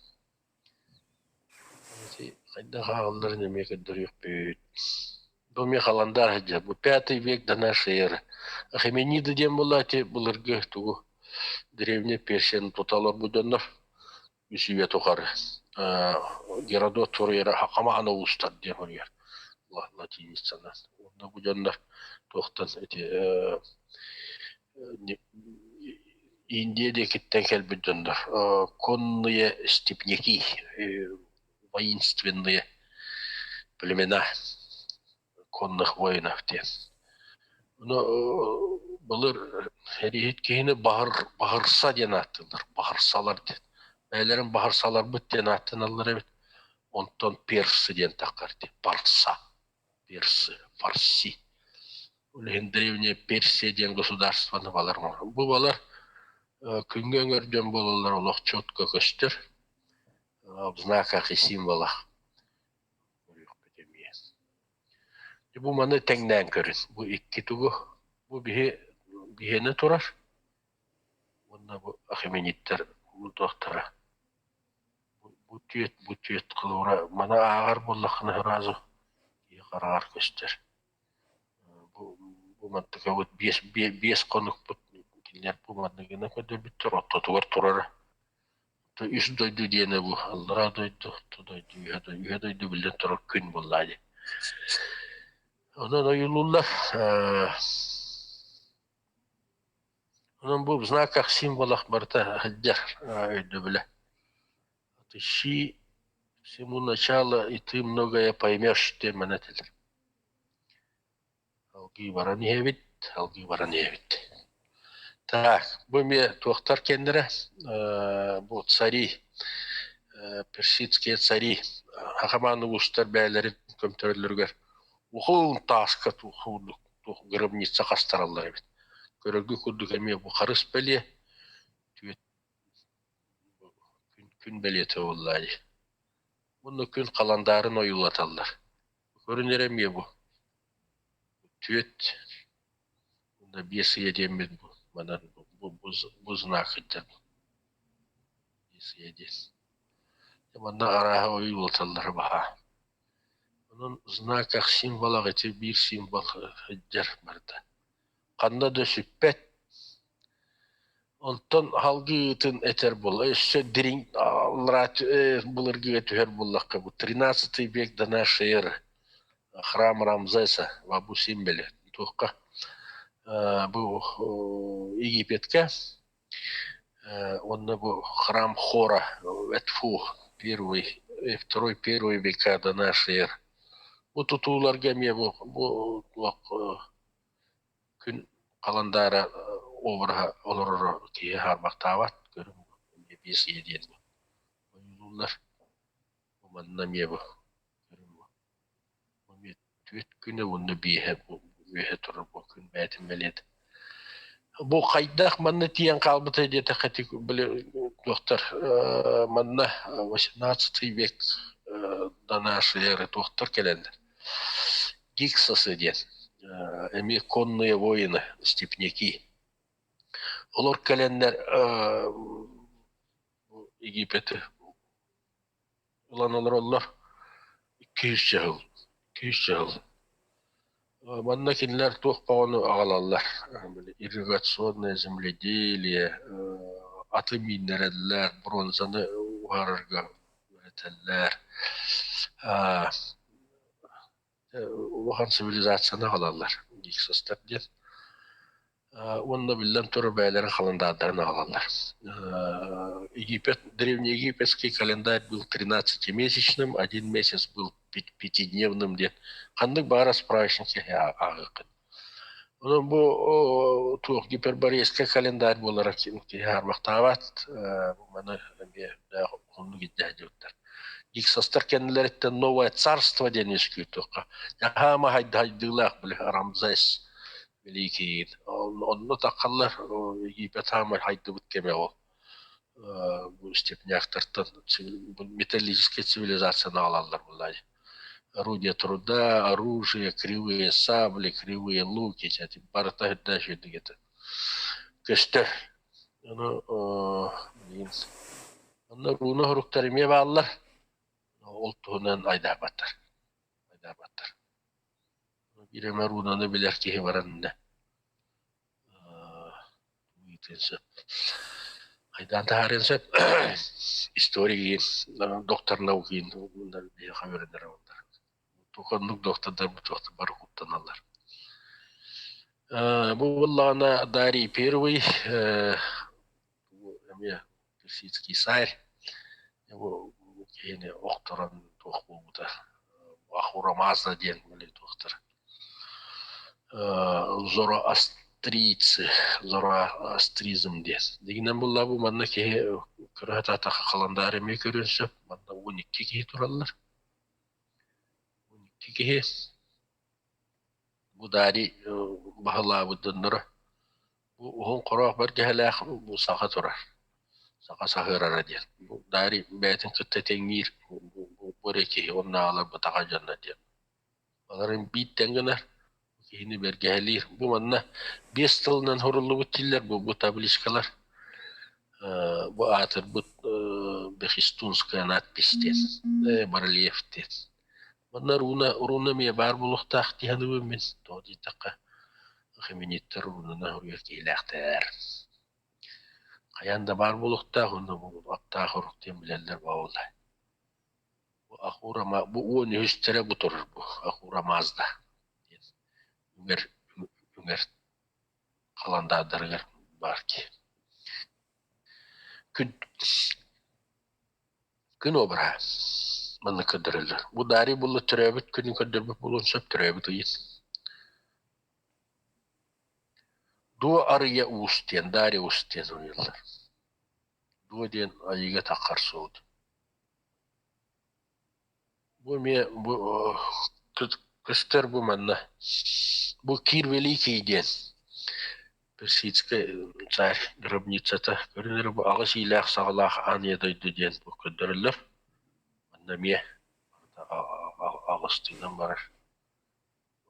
Ити хайдах ааҕылларын эмиэ көрдөрүөхпүт. Бу эмиэ халандаар сылдьар. Бу пятый век до нашей эры. Ахемениды диэн буолла ити былыргы тугу древняя Персияны тута олорбут дьоннор үс үйэ тухары Геродот суруйара Хакамаана уустар диэн суруйар латиницанан. Уонна бу дьоннор туохтан ити Индия диэкиттэн кэлбит дьоннор конные степняки, воинственные племена конных воинов диэн. Ону былыр сэрииһит киһини баһыр, баһырса диэн ааттыыллар, баһырсалар диэн. Бэйэлэрин баһырсаларбыт диэн ааттаналлар эбит. Онтон персы диэн таххар дии, парса, персы, фарси. Ол иһин Древняя Персия диэн государствоны балар оҥорор. Бу балар күҥҥэ өҥөр дьон буолаллар олох четко көстөр. В знаках и символах. Көрүөхпүт эмиэ. Бу маны тэҥнээн көрүн. Бу икки тугу? Бу биһи биһиэнэ турар. Уонна бу ахемениттэр туохтара. Бу түөт, бу түөт холобура маны ааҕар буоллаххына сразу киһи хараҕар көстөр. Бу бу мантыкабыт биэс биэс хонукпут кинилэр бу манныгынан көрдөрбүттэр ортотугар турара. Үс дойду диэнэ бу аллараа дойду, орто дойду, үһэ дойду, үһэ дойду биллэн турар күн буоллаа дии. Онон ойуулууллар. Онон бу в знаках символах барыта сылдьар өйдөбүлэ. Отыщи всему начало, и ты многое поймешь диэн манна этилэр. Алгыы баран иһэбит, алгыы баран иһэбит. Так, бу эмиэ туохтар кэннэрэ бу цари, персидские цари хахамаан уустар бэйэлэрин көмтөрөллөрүгэр ухуун тааска туох гробница хастараллар эбит. Көрөргө курдук эмиэ бу харыс бэлиэ түөт күн, күн бэлиэтэ буолла дии. Уонна күн халандаарын ойуулаталлар. Көрүнэрэ эмиэ бу. Түөт уонна биэс ыйа диэммит бу манан бу, бу, бу знак сылдьар. Биэс ыйа диэн. Манна арааһа ойуулаталлара баһаа. Онон знаках символах ити биир символ сылдьар барыта. Ханна да сүппэт. Онтон салгыытын этэр буолла. Өссө дириҥ былыргыга түһэр буоллахха бу тринадцатый век до нашей эры храм Рамзеса в Абу-Симбеле туохха бу Египетке уонна бу храм Хора Эдфу первый второй первый века до нашей эры бу тутууларга эмиэ бу бу туох күн халандаара обраһа олороро киһи хаарбахтаабат көрүҥ эмиэ биэс ийэ диэн ойуулууллар бу манна эмиэ бу көрүҥ бу эмиэ түөрт күнэ уонна биэһэ үөһэ турар бу күн бэйэтин бэлиэтэ бу хайдах манна тиийэн хаалбытай диэтэххэ ити били туохтар манна восемнадцатый век до нашей эры туохтар кэлэллэр Гиксосы диэн эмиэ конные воины, степняки. Олор кэлэннэр Египети ылан олороллор 200 сыл, 200 сыл. Манна кинилэр туох баҕаны аҕалаллар. Ирригационное земледелие, аты мииннэрэллэр, бронзаны уһаарарга үөрэтэллэр. Улахан цивилизацияны аҕалаллар гиксостар диэн уонна биллэн турар бэйэлэрин халандаардарын аҕалаллар. Египет, древнеегипетский календарь был 13-месячным, один месяц был пятидневным диэн ханнык баҕарар справочник ааҕыаххыт. Онон бу туох гиперборейскай календарь буолара киһи хаарбахтаабат, маны эмиэ уһуннук илдьэ сылдьыбыттар. Гиксостар кэннилэриттэн Новое царство диэн үөскүүр туохха. Хаама хайдыылаах били Рамзес Великийин. Онно таххаллар Египет хаама хайдыбыт кэмэ ол. Бу степняктартан металлическая цивилизацияны аҕалаллар буллаай. Орудие труда, оружие, кривые сабли, кривые луки, барыта үрдээх үчүгэй этэ. Көстөр. Ону билигин онно рууна хоруктар эмиэ бааллар. Ол туһунан айдаабаттар. Айдаабаттар. Биир эмэ руунаны билэр киһи баран иннэ ыытыан сөп. Айдаан таһаарыан сөп. Историк доктор наук биһиэхэ үөрэнэр олар. Оннук доктордар бары куттаналлар. Бу буоллаҕына Дарий Первый эмиэ персидский царь бу киһини охторон туох буолбута Ахура Мазда диэн туохтар зороастрийцы зороастризм диэн. Дигинэн булла бу манна киһи кыра сатаатахха халандаар эмиэ көрүөн сөп. Манна 12 киһи тураллар. 12 киһи бу Дарий баһылаабыт дьонноро. Бу уһун хороох бэргэһэлээх бу саха турар. Саха саһыарара диэн. Бу Дарий бэйэтин кытта тэҥниир бу эрэ киһи уоннааҕылар бытаҕа дьонно диэн. Баларын бииртэн гынар, киһини бэргэһэлиир. Бу манна биэс тылынан суруллубут дииллэр бу, бу табличкалар. Бу аатырбыт Бехистунская надпись диэн, барельеф диэн. Манна руна, руна эмиэ баар буолуохтаах дии саныыбын мин. Тоҕо диэтэххэ, химиниттэр рунаны суруйар киһилээхтэр. Хайаан да баар буолуохтаах уонна бу аптаах урук диэн билэллэр буолла. Бу Ахура бу 13-тэрэ бу турар бу Ахура Мазда диэн үҥэр үҥэр халандаардарыгар баар киһи. Күн күн обраһа манна көрдөрөллөр. Бу Дарий булла төрөөбүт күнүн көрдөрбүт буолуон сөп төрөөбүт ыйын. Дуо Арыйа Уус диэн Дариус диэн суруйаллар. Дуо диэн айыыга таххар суут. Бу эмиэ бу көстөр бу манна. Бу Кир Великий диэн персидскэй царь гробницата көрүнэр бу аҕыс иилээх саҕалаах аан ийэ дойду диэн бу көрдөрөллөр. Манна эмиэ аҕыстыынан барар.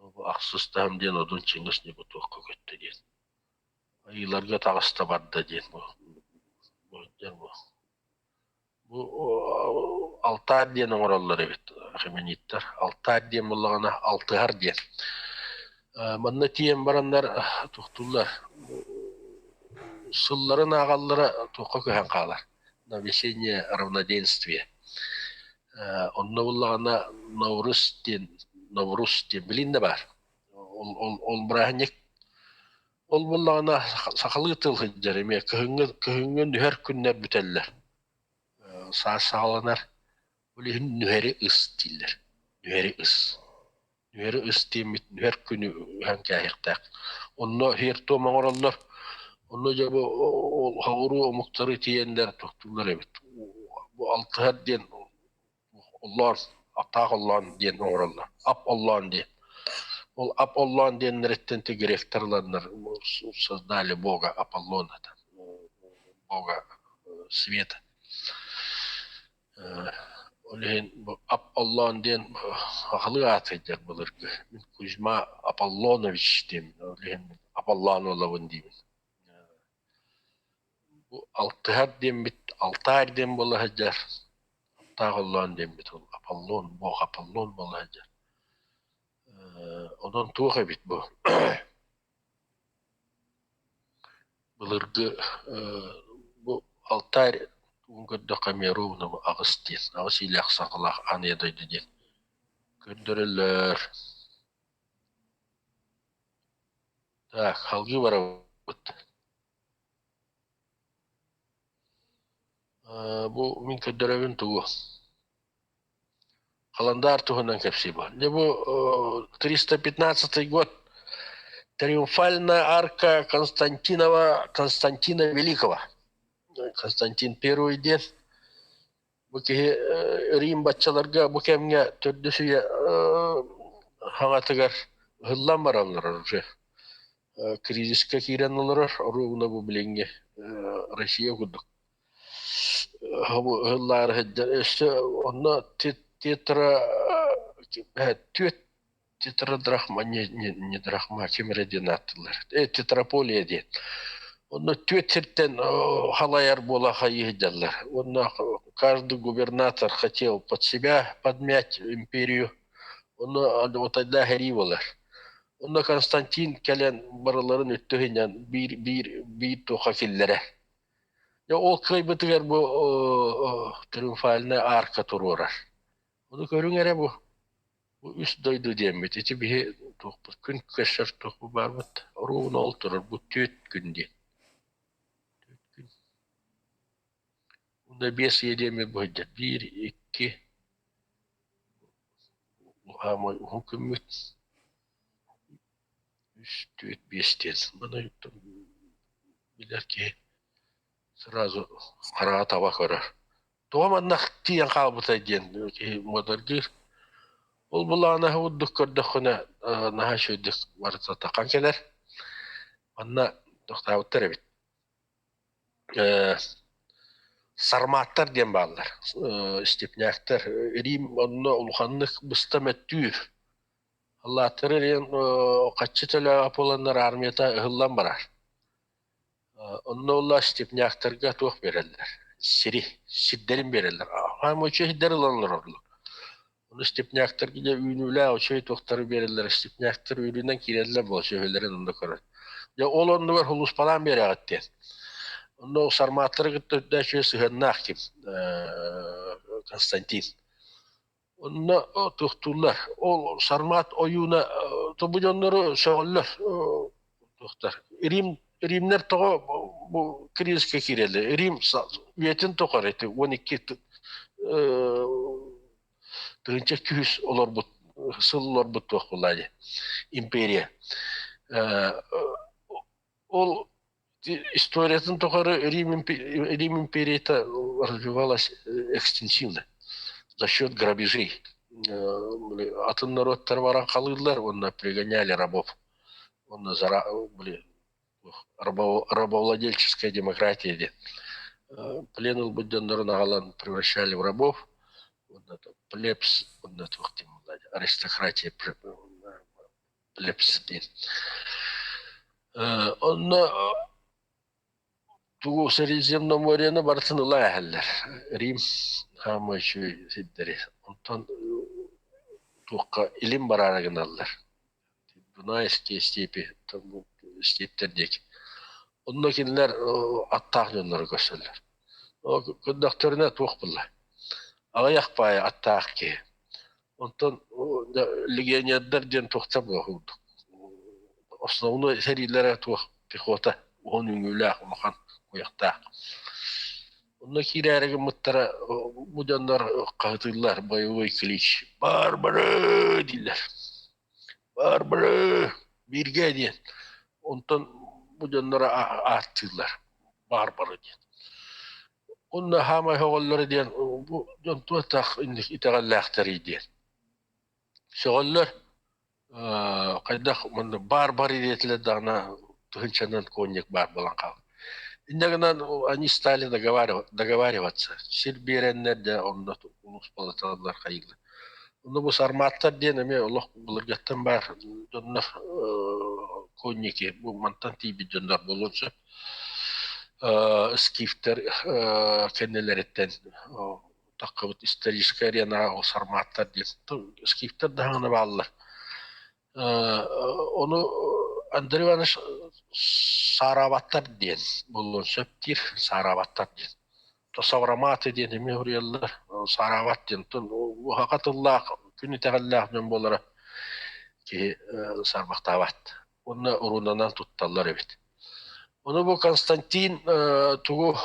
Бу ахсыс таһым диэн Одун Чыҥыс Ньукутуохха көттө диэн. Айыыларга таҕыста барда диэн бу бу Бу алтаар диэн оҥороллор эбит химениттэр. Алтаар диэн буоллаҕына алтыһар диэн. Манна тиийэн бараннар туохтууллар сылларын ааҕаллара туохха көһөн хаалар на весеннее равноденствие. Онно буоллаҕына Наврус диэн Наврус диэн билин да баар. Ол, ол, ол бырааһынньык ол буоллаҕына сахалыы тыл сылдьар эмиэ кыһыҥҥы кыһыҥҥы нүһэр күннэр бүтэллэр. Саас саҕаланар, ол иһин нүһэри ыс дииллэр. Нүһэри ыс. Нүһэри ыс диэммит нүһэр күнү ыһан кээһиэхтээх. Онно сиэр-туом оҥороллор. Онно дьэ бу соҕуруу омуктары тиийэннэр тохтууллар эбит. Бу алтыһар диэн оллоон, аптаах оллоон диэн оҥороллор. Ап оллоон диэн. Ол ап оллоон диэннэриттэн ти гректэр ыланнар создали бога Аполлона, бога света. Ол иһин бу ап оллоон диэн сахалыы аат сылдьар былыргы. Мин Кузьма Аполлонович диэммин, ол иһин Аполлон буолабын диибин. Бу алтыһар диэммит алтаар диэн буола сылдьар. Аптаах оллоон диэммит ол Аполлон, бог Аполлон буола сылдьар. Онон туох эбит бу былыргы бу алтарь тугун көрдөххө эмиэ ровно бу аҕыс диэн, аҕыс иилээх саҕалаах аан ийэ дойду диэн көрдөрөллөр. Так, салгыы барабыт. Бу мин көрдөрөбүн тугу? Халандаар туһунан кэпсиибин. Дьэ бу 315 год Триумфальная арка Константинова Константина Великого. Константин Первый диэн. Бу киһи Рим баччаларга бу кэмҥэ төрдүс үйэ хаҥатыгар ыһыллан бараллар уже. Кризиска киирэн олорор, оруобуна бу билиҥҥи Россия курдук. Ыһыллаары сылдьар. Өссө онно тетра түөрт тетрадрахма не, не, не драхма, ким эрэ диэн ааттыыллар. Тетраполия диэн. Онно түөрт сиртэн халайар буола хайыы сылдьаллар. Уонна каждый губернатор хотел под себя подмять империю. Онно отайдаах эрии буолар. Онно Константин кэлэн барыларын өттүһүнэн биир биир биир туохха киллэрэ. Ол кыайбытыгар бу триумфальная арка туруорар. Ону көрүҥ эрэ бу. Бу үс дойду диэммит ити биһи туохпут күн көстөр туохпут баарбыт оруобуна ол турар бу түөрт күн диэн. Түөрт күн. Уонна биэс ыйа диэммит бу сылдьар. Биир, икки, хаамай уһун күммүт. Үс, түөрт, биэс диэн. Маны билэр киһи сразу хараҕа таба көрөр. Тоҕо манна тиийэн хаалбытай диэн киһи муодаргыыр. Ол былаана урдук көрдөххүнэ наһаа үчүгэйдик барыта тахан кэлэр. Манна тохтообуттар эбит. Сарматтар диэн бааллар, степняктар. Рим онно улаханнык быста мөттүүр. Аллааттары диэн хаччы төлөөх буоланнар армията ыһыллан барар. Онно ула степняктарга туох биэрэллэр? Сири, сирдэрин биэрэллэр. Хаамыы үчүгэй сирдэр ылан олороллор. Ону степняктарга дьэ үүнүүлээх үчүгэй туохтары биэрэллэр. Степняктар үүрүүнэн киирэллэр буол сүөһүлэрин онно көрөн. Дьэ ол оннугар сулууспалаан биэрэҕит диэн. Онно сармааттары кытта үрдээх үчүгэй сыһыаннаах ким Константин. Онно туохтууллар. Ол сармат ойууна тобу дьоннору сөҕөллөр туохтар. Рим Римнэр тоҕо бу кризискэ киирэллэр. Рим үйэтин тухары ити 12 тыһыынча күүс олорбут сыл олорбут туох буолла дии империя. Ол историятын тухары Рим, Рим империята развивалась экстенсивно за счет грабежей. Атын норуоттар баран халыыллар уонна пригоняли рабов. Уонна рабовладельческая демократия диэн. Плен ылбыт дьоннорун аҕалан превращали в рабов. Плебс, аристократия плебс диэн. Онно тугу Средиземноморьены барытын ыла эһэллэр. Рим хаамыы үчүгэй сирдэри. Онтон туохха илин бараары гыналлар. Дунайские степи, стептэр диэки. Онно кинилэр аттаах дьоннору көрсөллөр. Көрдөхтөрүнэ туох булла? Аҕыйах паайа аттаах киһи. Онтон легионердар диэн туохтар буолуох Основной сэриилэрэ туох пехота уһун үҥүүлээх улахан куйахтаах. Онно киирээри гыммыттара бу дьоннор хаһытыыллар боевой клич «Барбары!» дииллэр. «Барбары! Бииргэ!» диэн. Онтон бу дьоннор ааттыыллар «Барбары» диэн. Уонна хаамай сөҕөллөрө диэн бу дьон туох инник итэҕэллээхтэрий диэн. Сөҕөллөр хайдах манна баар бар диэтилэр даҕаны тыһыынчанан коньяк баар буолан хаалла. Инньэ гынан они стали договариваться. Сир биэрэннэр дьэ онно улуус балаталлар хайыылар. Онно бу сарматтар диэн эмиэ олох былыргаттан баар дьоннор конники бу мантан тиийбит дьоннор буолуон сөп. Скифтэр кэннилэриттэн таххыбыт историческай аренаҕа ол сарматтар диэн скифтэр даҕаны бааллар. Ону Андрей Иванович саараабаттар диэн буолуон сөп диир, саараабаттар диэн. Савраматы диэн эмиэ суруйаллар, саараабат диэн. Уһаха тыллаах, күн итэҕэллээх дьон буолара киһи саарбахтаабат. Уонна урунанан тутталлар эбит. Ону бу Константин тугу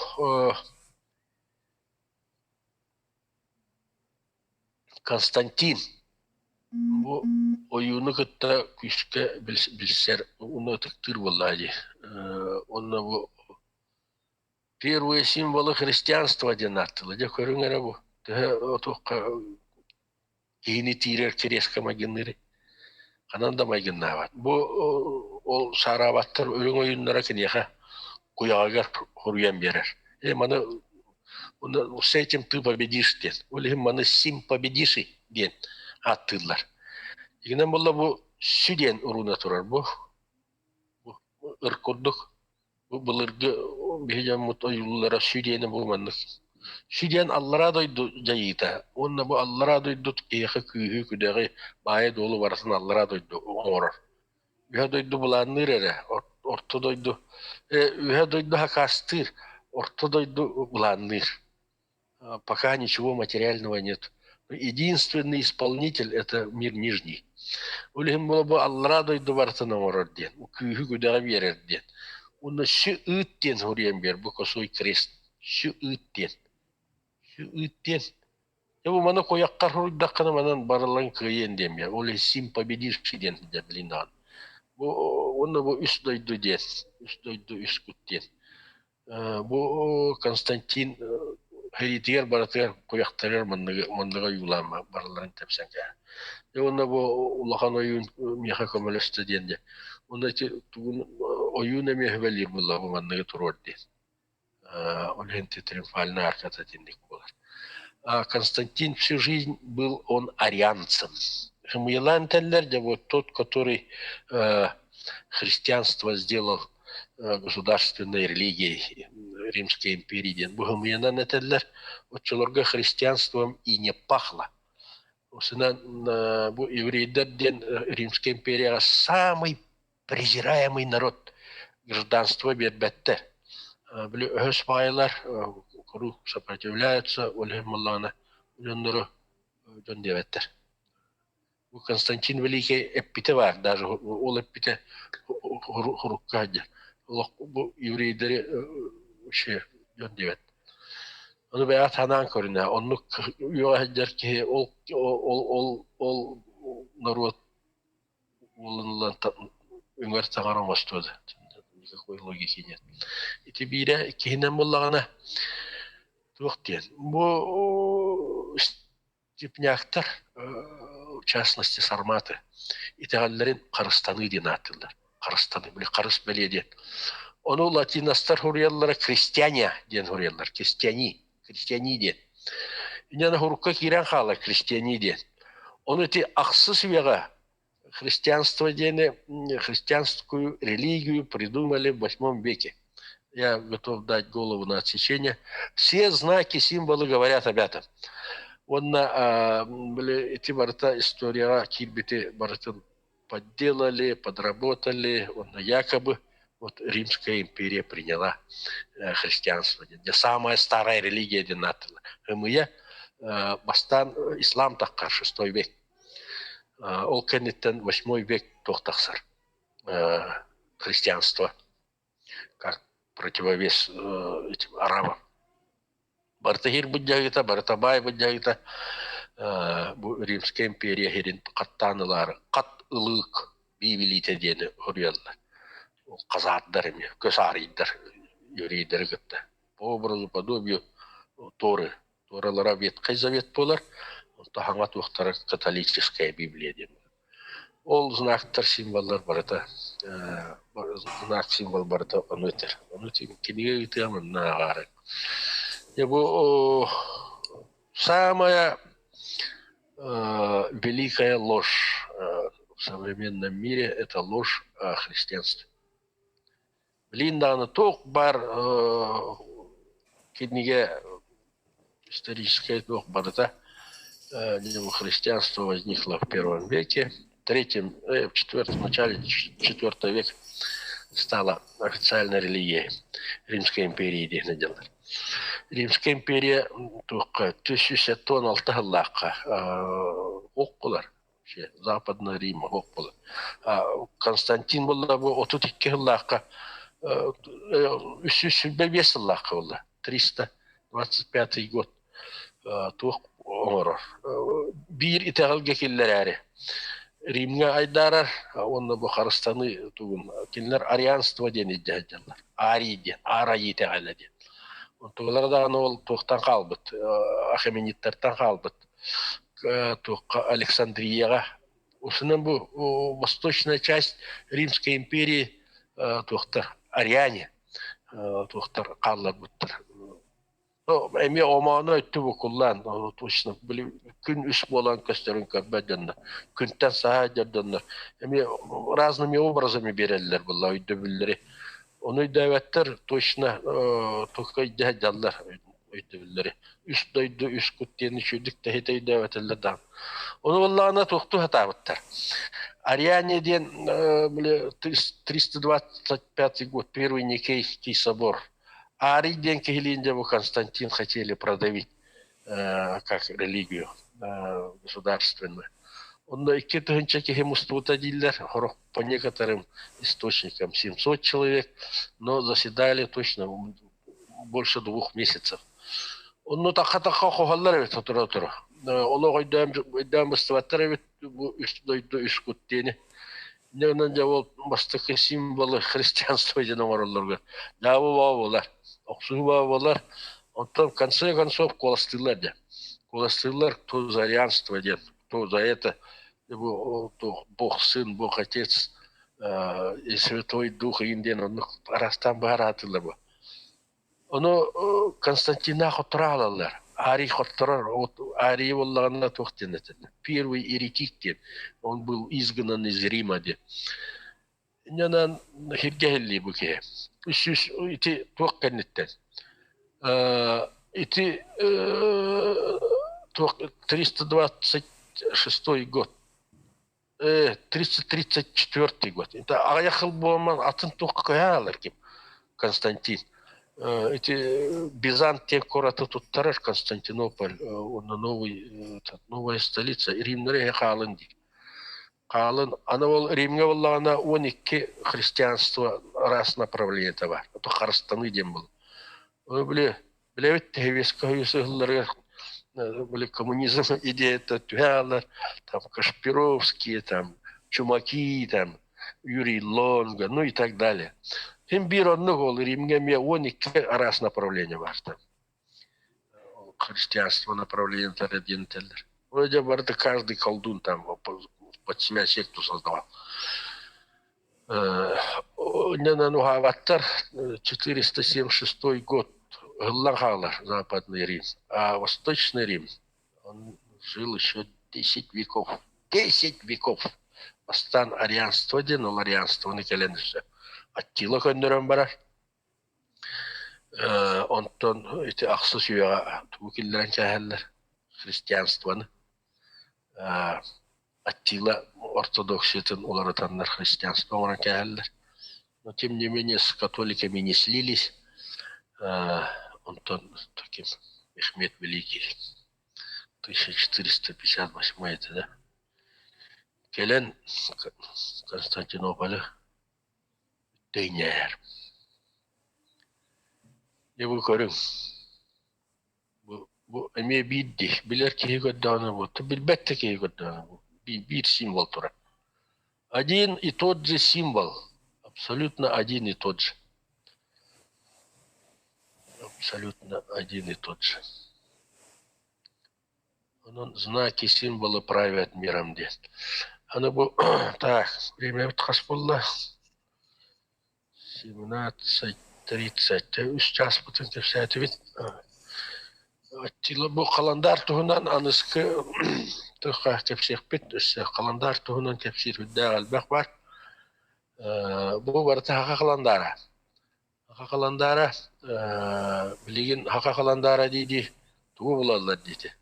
Константин бу ойууну кытта күүскэ билсэр уонна ытыктыыр буоллаҕа дии. Уонна бу первые символы христианства диэн ааттыылар. Дьэ көрүҥ эрэ бу. Төһө туохха киһини тиирэр кириэскэ майгынныырый? Ханан да майгыннаабат. Бу ол саараабаттар үрүҥ ойууннара киниэхэ куйаҕыгар хоруйан биэрэр. Э маны с этим ты победишь диэн. Ол иһин маны сим победишь диэн ааттыыллар. Игинэн буолла бу сү диэн урууна турар бу. Бу ыр курдук. Бу былыргы биһи дьоммут ойуулара сү диэни бу маннык. Сү диэн аллараа дойду дьайыыта. Уонна бу аллараа дойду киһиэхэ күүһү-күдэҕи, баайы-дуолу барытын аллараа дойду оҥорор. Үһэ дойду былаанныыр эрэ, орто дойду үһэ дойду хакаастыыр, орто дойду былаанныыр. Пока ничего материального нет. Единственный исполнитель это мир нижний. Ол иһин буола бу аллараа дойду барытын оҥорор диэн, күүһү-күдэҕи биэрэр диэн. Уонна сү ыыт диэн суруйан биэр, бу косой крест. Сү ыыт диэн. Сү ыыт диэн. Дьэ бу маны куйаххар суруйдаххына манан барыларын кыайыан диэн биэр. Ол иһин сим победишь диэн билин даҕаны. Бу уонна бу үс дойду диэн, үс дойду үс кут диэн. Бу Константин сэриитигэр барытыгар куйахтарыгар манныгы манныгы ойуулаан барыларын тэпсэн кээһэр. Дьэ уонна бу улахан ойуун миэхэ көмөлөстө диэн дьэ. Уонна ити тугун ойуун эмиэ сүбэлиир буолла бу манныгы туруор диэн. Ол иһин триумфальная арката итинник буолар. Константин всю жизнь был он арианцем. Хымыйалаан этэллэр, дьэ вот тот, который христианство сделал государственной религией Римской империи диэн быһымыйанан этэллэр. Оччолорго христианством и не пахло. Осынан бу еврейдэр диэн Римская империяҕа самый презираемый народ гражданство биэрбэттэр. Били өһөс баайылар куруук сопротивляются, ол иһин буоллаҕына дьоннору дьон диэбэттэр. Бу Константин Великий эппитэ баар, даже ол эппитэ хурукка сылдьар. Олох бу еврейдэри вообще дьон диэбэт. Ону бэйэҕэ санаан көрүнэ, оннук үөҕэ сылдьар киһи ол ол ол ол норуот уолун үҥэр таҥара оҥостуо да никакой логики нет. Ити биирэ иккиһинэн буоллаҕына туох диэн бу Степняктар, в частности сарматы, итэҕэллэрин харыстаныы диэн ааттыыллар. Харыстаныы, били харыс бэлиэ диэн. Ону латиностар суруйаллара крестьяне диэн суруйаллар. Крестьяни, крестьяни диэн. Инньэ хурукка киирэн хаалар крестьяни диэн. Ону ити ахсыс үйэҕэ христианство диэни, христианскую религию придумали в восьмом веке. Я готов дать голову на отсечение. Все знаки, символы говорят об этом. Уонна били ити барыта историяҕа киирбити барытын подделали, подработали, уонна якобы вот Римская империя приняла христианство диэн. Самая старая религия диэн ааттыыллар. Ымыйа бастаан ислам таххар шестой век. Ол кэнниттэн восьмой век туох тахсар христианство как противовес этим арабам. Барыта иһир былдьаһыыта, барыта баай былдьаһыыта бу Римская империя иһирин хаттаан ылаары хат ылыык биибилиитэ диэни суруйаллар. Хазаардар эмиэ, көс аарыйдар еврейдэри кытта. По образу подобию Торы. Торалара Ветхий Завет буолар, онто хаҥа туохтара католическая Библия диэн. Ол знактар, символлар барыта знак символ барыта ону этэр. Ону кинигэ ыытыам онно ааҕаары. Дьэ бу самая великая ложь в современном мире это ложь о христианстве. Билигин даҕаны туох баар кинигэ историческое туох барыта христианство возникло в первом веке, в третьем, в четвертом, начале четвертого века стала официальной религией Римской империи диэн дьаллар. Римская империя туохха 1116 сыллаахха оккулар Западная Рима ох буолар. Константин буолла бу 32 сыллаахха 325 сыллаахха буолла 325 год туох оҥорор биир итэҕэлгэ киллэрээри Римҥэ айдаарар уонна бу харыстаныы тугун кинилэр арианство диэн илдьэ сылдьаллар арий диэн аар айыы итэҕэлэ диэн. Онтулара даҕаны ол туохтан хаалбыт, Ахемениттартан хаалбыт туохха Александрияҕа. Усунан бу восточная часть Римской империи туохтар ариане туохтар хаалларбыттар. Эмиэ омооно өттү букуллаан точно били күн үс буолан көстөрүн көрбөт дьоннор, күнтэн саһа дьоннор эмиэ разными образами биэрэллэр буолла өйдөбүллэри. Ону өйдөөбөттөр точно туохха өйдөһө дьаллар өйдөбүллэри. Үс дойду, үс кут диэн үчүгдүк тэһитэ өйдөөбөтөллөр даҕаны. Ону буоллаҕына туохтуу сатаабыттар. Ариане диэн били 325 год Первый Никейский собор. Арий диэн киһилиин дьэ бу Константин хотели продавить как религию государственную. Онно 2000 киһи мустубута дииллэр, сорох по некоторым источникам 700 человек, но заседали точно больше 2 месяцев. Онно такха-такха хохоллар эбит сотору-сотору. Олох өйдөөн быстыбаттар эбит бу үс дойду үс кут диэни. Инньэ дьэ ол бастакы символы христианства диэн оҥороллорго дьаабы буолар, охсуһуу буолар. Оттон в конце концов куоластыыллар дьэ. Куоластыыллар кто за арианство диэн, кто за это Бог Сын, Бог Отец и Святой Дух иин диэн оннук араастаан быһараатылар бу. Ону Константина хотторо аалаллар. Арий хотторор, Арий буоллаҕына туох диэн этэллэр? Первый еретик диэн. Он был изгнан из Рима диэн. Инньэнэн хиргэһиллии бу киһи. Үс ити туох кэнниттэн? Ити туох 326 год 334 год. Это аҕыйах сыл буолан атын туохха көһө ким Константин. Эти Византия куораты туттарар Константинополь, уонна новый, новая столица Римнere хаалын диир. Хаалын, аны ол Римҥэ буоллаҕына 12 христианство раз направлениета бар. Это харыстаныы диэн был. Били, билэбит Советскай Союз ыһылларыгар были коммунизм идеята түһэ там Кашпировские, там Чумаки, там Юрий Лонга, ну и так далее. Хим биир оннук ол Римҥэ эмиэ 12 араас направление бар там. Христианство направлениелара диэн этэллэр. Вроде барыта каждый колдун там под себя секту создавал. Иннэнэн уһаабаттар 476 год ыһыллан хаалар Западный Рим. А Восточный Рим, он жил еще 10 веков. 10 веков. Бастаан арианство диэн, ол арианствоны кэлэн өссө Аттила көннөрөн барар. Онтон ити ахсыс үйэҕэ тугу киллэрэн кээһэллэр? Христианствоны. Аттила ортодоксиятын уларытаннар христианство оҥорон кээһэллэр. Но тем не менее с католиками не слились. Онтон таким Мехмед Великий 1458 это да кэлэн Константинополы тэйнээр. Дьэ бу көрүҥ. Бу эмиэ биир билэр киһи көрдөҕүнэ буолта, билбэт да киһи көрдөҕүнэ биир символ турар. Один и тот же символ. Абсолютно один и тот же. Абсолютно один и тот же. Онон знаки, символы правят миром диэн. Аны бу так, время хас буолла? 17:30 үс чааспытын кэпсээтибит. Аттила бу халандаар туһунан аныскы туохха кэпсиэхпит, өссө халандаар туһунан кэпсиир үрдээх элбэх баар. Бу барыта саха халандаара. Саха халандаара билигин саха халандаара дии-дии тугу булаллар диэтэ.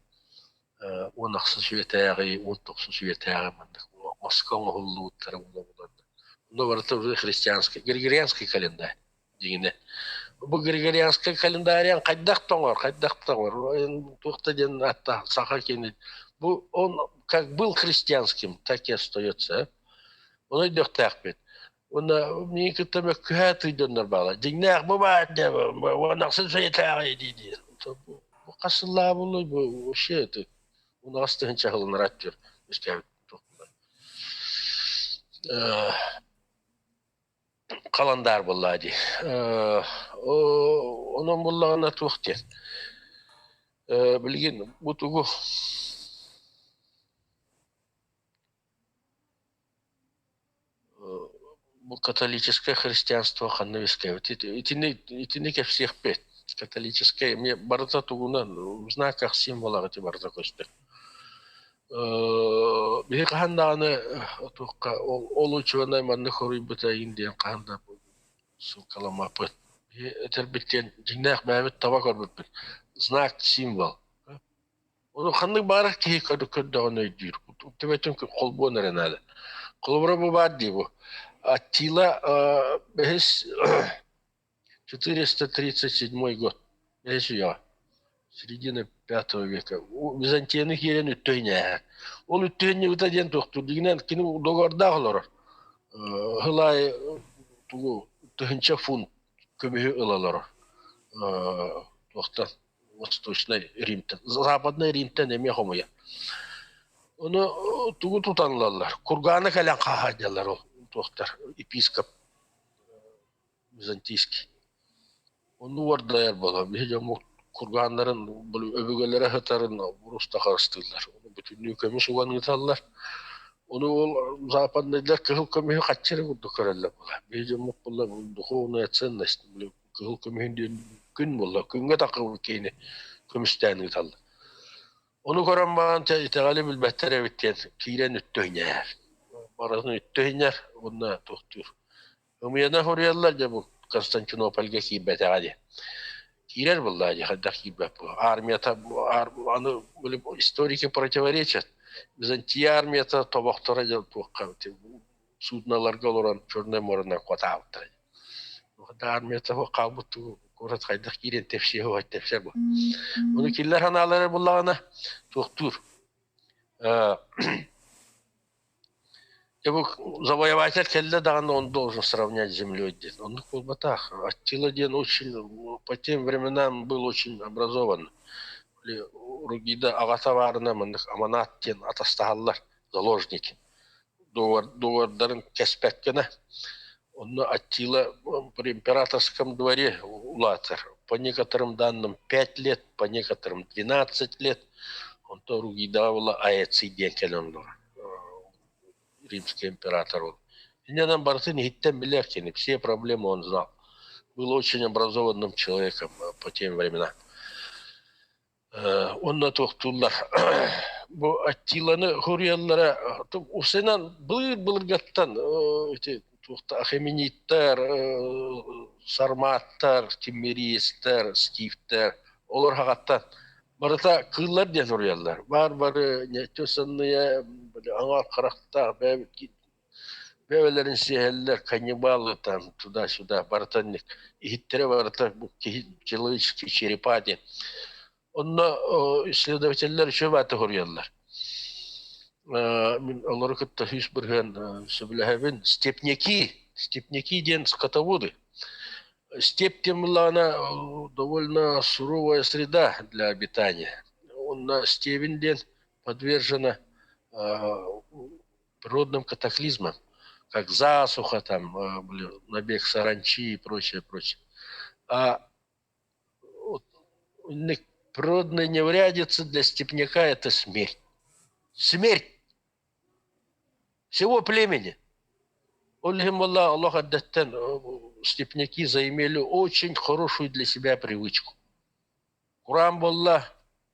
10 ахсыс үйэтээҕи, 19-ус үйэтээҕи маннык маска оҥоһуллубуттара буола буланна. Онно барыта уже христианский, григорианский календарь дьиҥинэ. Бу григорианский календарь хайдах тоҥор, хайдах тоҥор, туох да диэн ааттаах саха киэнин. Бу он как был христианским, так и остается. Ону өйдүөхтээхпит. Уонна миигин кытта мөккүһэ тыйдоннор баалар. Дьиҥнээх бу баар дии, 10 ахсыс үйэтээҕи дии-дии. Бу хас сыллааҕы буолуой бу вообще это 10 тыһыынча сылынара түр үскээбит. Халандаар буоллаа дии. Онон буоллаҕына туох диэн билигин бу тугу бу католическое христианство ханна үөскээбит итини итини кэпсиэхпит. Католическай эмиэ барыта тугунан в знаках символах ити барыта көстөр. Биһи хаһан даҕаны туохха ол ол учуонай маннык хоруйбута иин диэн хаһан да ссылкаламмаппыт. Биһи этэрбит диэн дьиҥнээх бэйэбит таба көрбүппүт. Знак символ. Ону ханнык баарар киһи көрдөҕүнэ өйдүүр. Төбөтүн холбуон эрэ наада. Холобура бу баар дии бу. Аттила бэһис 437 год. Бэһис үйэҕэ. Середина пятого века. Византияны киирэн үттөһүнээһэ. Ол үттөһүнньүбүтэ диэн туохтуур. Дигинэн кини договордаах олорор. Хылай тугу тыһынча фунт көмүһү ыла олорор. Туохтан Восточнай Римтэн, Западнай Римтэн эмиэ хомуйа. Ону тугу тутан ылаллар? Курганы кэлэн хаһаадьалар ол туохтар епископ византийский. Онну уордайар буолар. Биһи дьоммут кургааннарын өбүгэлэрэ сытарын уруста харыстыыллар. Ону бүтүннүү көмүс уган ыыталлар. Ону ол западнайдар кыһыл көмүһү хаччы эрэ курдук көрөллөр буолар. Биһи дьоммут буолла духовная ценность кыһыл көмүһүн диэн күн буолла. Күҥҥэ такыбыт киһини көмүстээн ыыталлар. Ону көрөн баран итэҕэли билбэттэр эбит диэн киирэн үттөһүнэр. Барытын үттөһүнэр уонна туохтуур. Ымыйана суруйаллар дьэ бу Константинопольга киирбэтэҕэ диэн. Киирэр буоллаа дии хайдах киирбэт бу. Армията аны историки противоречат. Византия армията тобохторо дьэ туохха судноларга олорон Черное моренан куотаабыттара. Армията хаалбыт куорат хайдах киирэн тэпсиэ тэпсэр бу. Ону кинилэр санаалара буллаҕына туохтуур. Завоеватель кэллэ даҕаны он должен сравнять с землей диэн. Оннук буолбатах. Аттила диэн очень по тем временам был очень образован. Ругида аҕата баарына маннык аманаат диэн атастаһаллар заложники. Договордарын кэспэккэнэ. Онно Аттила при императорском дворе улаатар. По некоторым данным 5 лет, по некоторым 12 лет. Онто Ругидаҕа була Аэций диэн кэлэн олорор римский император ол. Иннинэн барытын иһиттэн билэр кини, все проблемы он знал. Был очень образованным человеком по тем временам. Онно туохтууллар бу Аттиланы хуруйаллара усынан былыр-былыргаттан ити туохта ахемениттар, сарматтар, киммериистэр, скифтэр олор хаҕаттан барыта кыыллар диэн суруйаллар. Баар бары нечесанные, аҥаар харахтаах бэйэлэрин сиэһэллэр, каннибалы там туда-сюда, барыта иһиттэрэ барыта киһи человеческие черепа диэн. Онно исследователлэр үчүгэй бааты суруйаллар. Мин олору кытта 100% сөбүлэһэбин. Степняки, степняки диэн скотоводы. Степь диэн буоллаҕына довольно суровая среда для обитания. Онно степень диэн подвержена природным катаклизмам, как засуха, там, набег саранчи и прочее, прочее. А природная неурядица для степняка – это смерть. Смерть всего племени. Ол иһин буолла олох эрдэттэн степняки заимели очень хорошую для себя привычку. Кураан буолла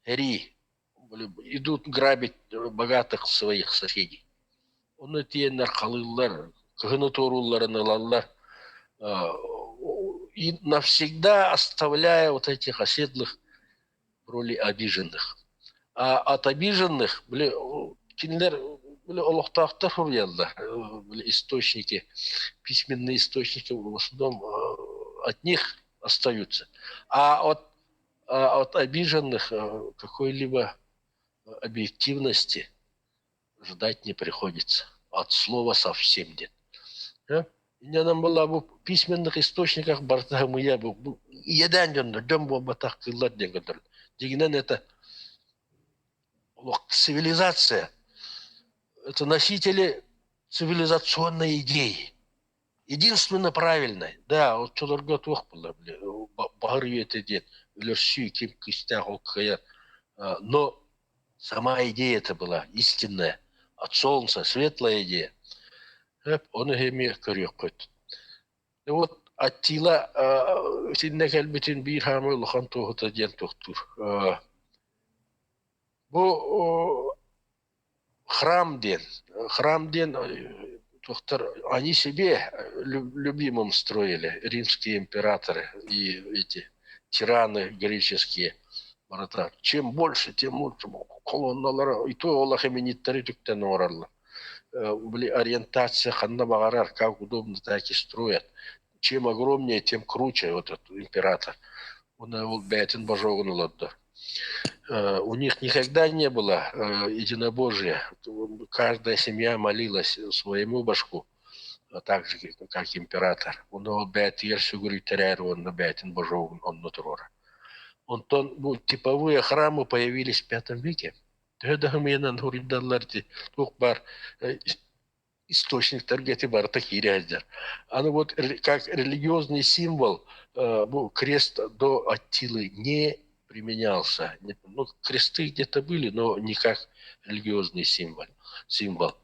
эрии идут грабить богатых своих соседей. Ону тиэннэр халыыллар, кыһыны туоруулларын ылаллар. И навсегда оставляя вот этих оседлых в роли обиженных. А от обиженных, били, кинилэр били, олохтоохтор суруйаллар, били, источники, письменные источники в основном от них остаются. А от обиженных какой-либо объективности ждать не приходится. От слова совсем нет. Инньэнэн буолла бу письменных источниках барыта ымыйа бу иэдээн дьоннор дьон буолбатах кыыллар диэн көрдөрөр. Дьиҥинэн это цивилизация. Это носители цивилизационной идеи. Единственно правильный. Да, оччолорго туох буолла били баһыр үйэтэ диэн өлөрсүү ким күүстээх ол кыайар. Но сама идея это была истинная, от солнца, светлая идея. Ону эмиэ көрүөххүт. Вот Аттила итиннэ кэлбитин биир хаамыы улахан туоһута диэн туохтуур. Бу храм диэн, храм диэн туохтар они себе любимым строили, римские императоры и эти тираны греческие. Барыта чем больше, тем лучше. Колонналара и то олох имениттэри үтүктэн оҥороллор. Били ориентация ханна баҕарар, как удобно, так и строят. Чем огромнее, тем круче вот этот император. Он ол бэйэтин божогун олордо. У них никогда не было единобожия. Каждая семья молилась своему божку, так же, как император. Ону бэйэтигэр сүгүрүйтэрээр уонна бэйэтин божогун онно туруора. Онтон бу типовые храмы появились в V веке. Төһө да хымыйанан хуруйдаллар ити туох баар источниктарга эти барыта киирэ сылдьар. Аны вот как религиозный символ бу крест до Аттилы не применялся. Ну, кресты где-то были, но не как религиозный символ. Символ.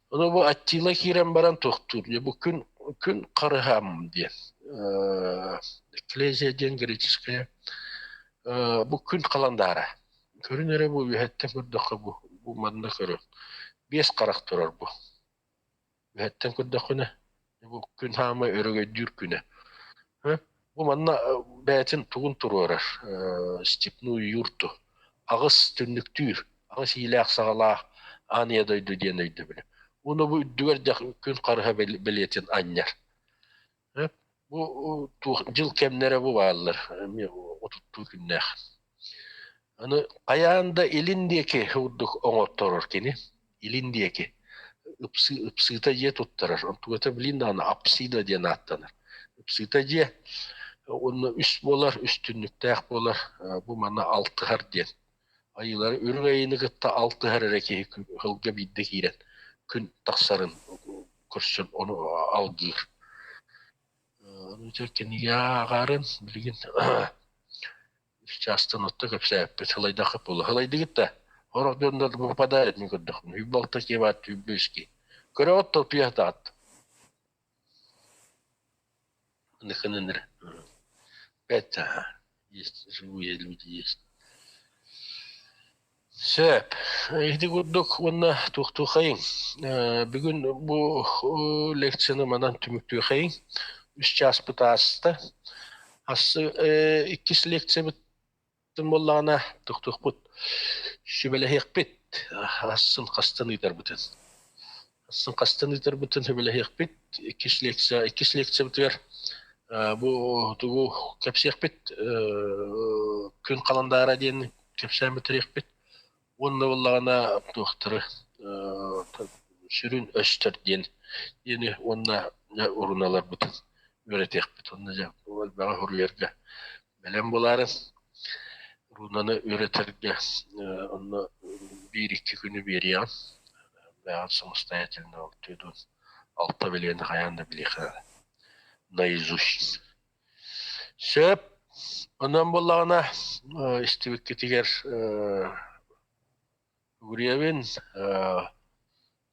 Ону бу Аттила киирэн баран тохтуур. Бу күн күн харыһам диэн. Экклезия диэн греческая. Бу күн халандаара. Көрүн эрэ бу үөһэттэн көрдөххө бу, бу манна көрүн. Биэс харах турар бу. Үөһэттэн көрдөххүнэ бу күн хаамай өрөгөйдүүр күнэ. Бу манна бэйэтин тугун туруорар степную юрту. Аҕыс түннүктүүр, аҕыс иилээх-саҕалаах аан ийэ дойду диэн өйдөбүлү. Уонна бу үрдүгэр дьэ күн харыһа бэлиэтин анньар. Бу туох дьыл кэмнэрэ бу бааллар, эмиэ отуттуу күннээх. Аны хайаан да илин диэки курдук оҥотторор кини, илин диэки ыпсыы ыпсыыта дьиэ туттарар, онтугата билин даҕаны апсида диэн ааттанар. Ыпсыыта дьиэ уонна үс буолар, үс түннүктээх буолар, бу манна алтыһар диэн. Айыылары үрүҥ айыыны кытта алтыһар эрэ киһи сылга биирдэ киирэн күн тахсарын көрсөн ону алгыыр. Ону кинигэ ааҕаарын билигин чаастан отто кэпсээппит сылайдахха буолла. Сылайдыгыт да сорох дьоннор попадает мин көрдөхпүнэ үбалта киэбаат үбүски. Көрөҕүт толпуйа сатаҕыт. Ныхыныныр. Пять, ага. Есть живые люди есть. Сөп. Ити курдук уонна туохтуохайыҥ. Бүгүн бу лекцияны манан түмүктүөхайыҥ. Үс чааспыт ааста. Асы иккис лекциябытын буоллаҕына тохтуохпут. Сүбэлэһиэхпит. Асын хастан ыытарбытын. Асын хастан ыытарбытын сүбэлэһиэхпит. Иккис лекция, иккис лекциябытыгар бу тугу кэпсиэхпит күн халандаара диэн кэпсээн бүтэриэхпит. Уонна буоллаҕына туохтары сүрүн өстөр диэн диэни уонна дьэ уруналарбытын үөрэтиэхпит. Онно дьэ элбэҕи суруйарга бэлэм буолаарын рунаны үөрэтэргэ онно биир-икки күнү биэриэҕим. Бэйэҕит самостоятельно алтыытын алта билиэни хайаан да билиэххэ наизусть. Сөп. Онон буоллаҕына истибиккитигэр Гурьевин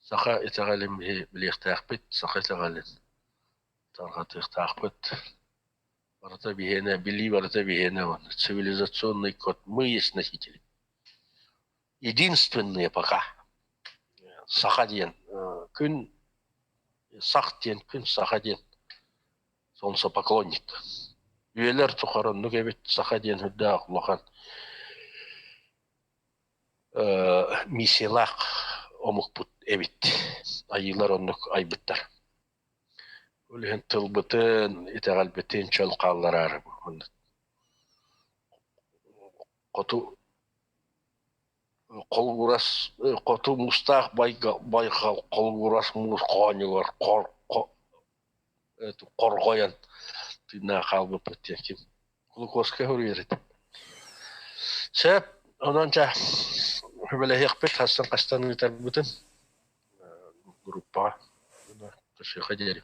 саха итэҕэлин билиэхтээхпит, саха итэҕэлин тарҕатыахтаахпыт. Барыта биһиэнэ, билии барыта биһиэнэ уонна цивилизационный код мы есть носители. Единственные пока. Саха диэн күн сах диэн күн саха диэн солнцепоклонник. Үйэлэр тухары оннук эбит саха диэн үрдээх улахан миссиялаах омукпут эбит. Айыылар оннук айбыттар. Ол иһин тылбытын, итэҕэлбитин чөл хааллараары хоту холугурас хоту муустаах байҕал холугурас муус хоонньугар хорҕойон тыыннаах хаалбыппыт диэн ким Кулуковскай суруйар этэ. Сөп, онон чэ сүбэлэһиэхпит хастан хастан ыытарбытын группаҕа. Көрсүөххэ диэри.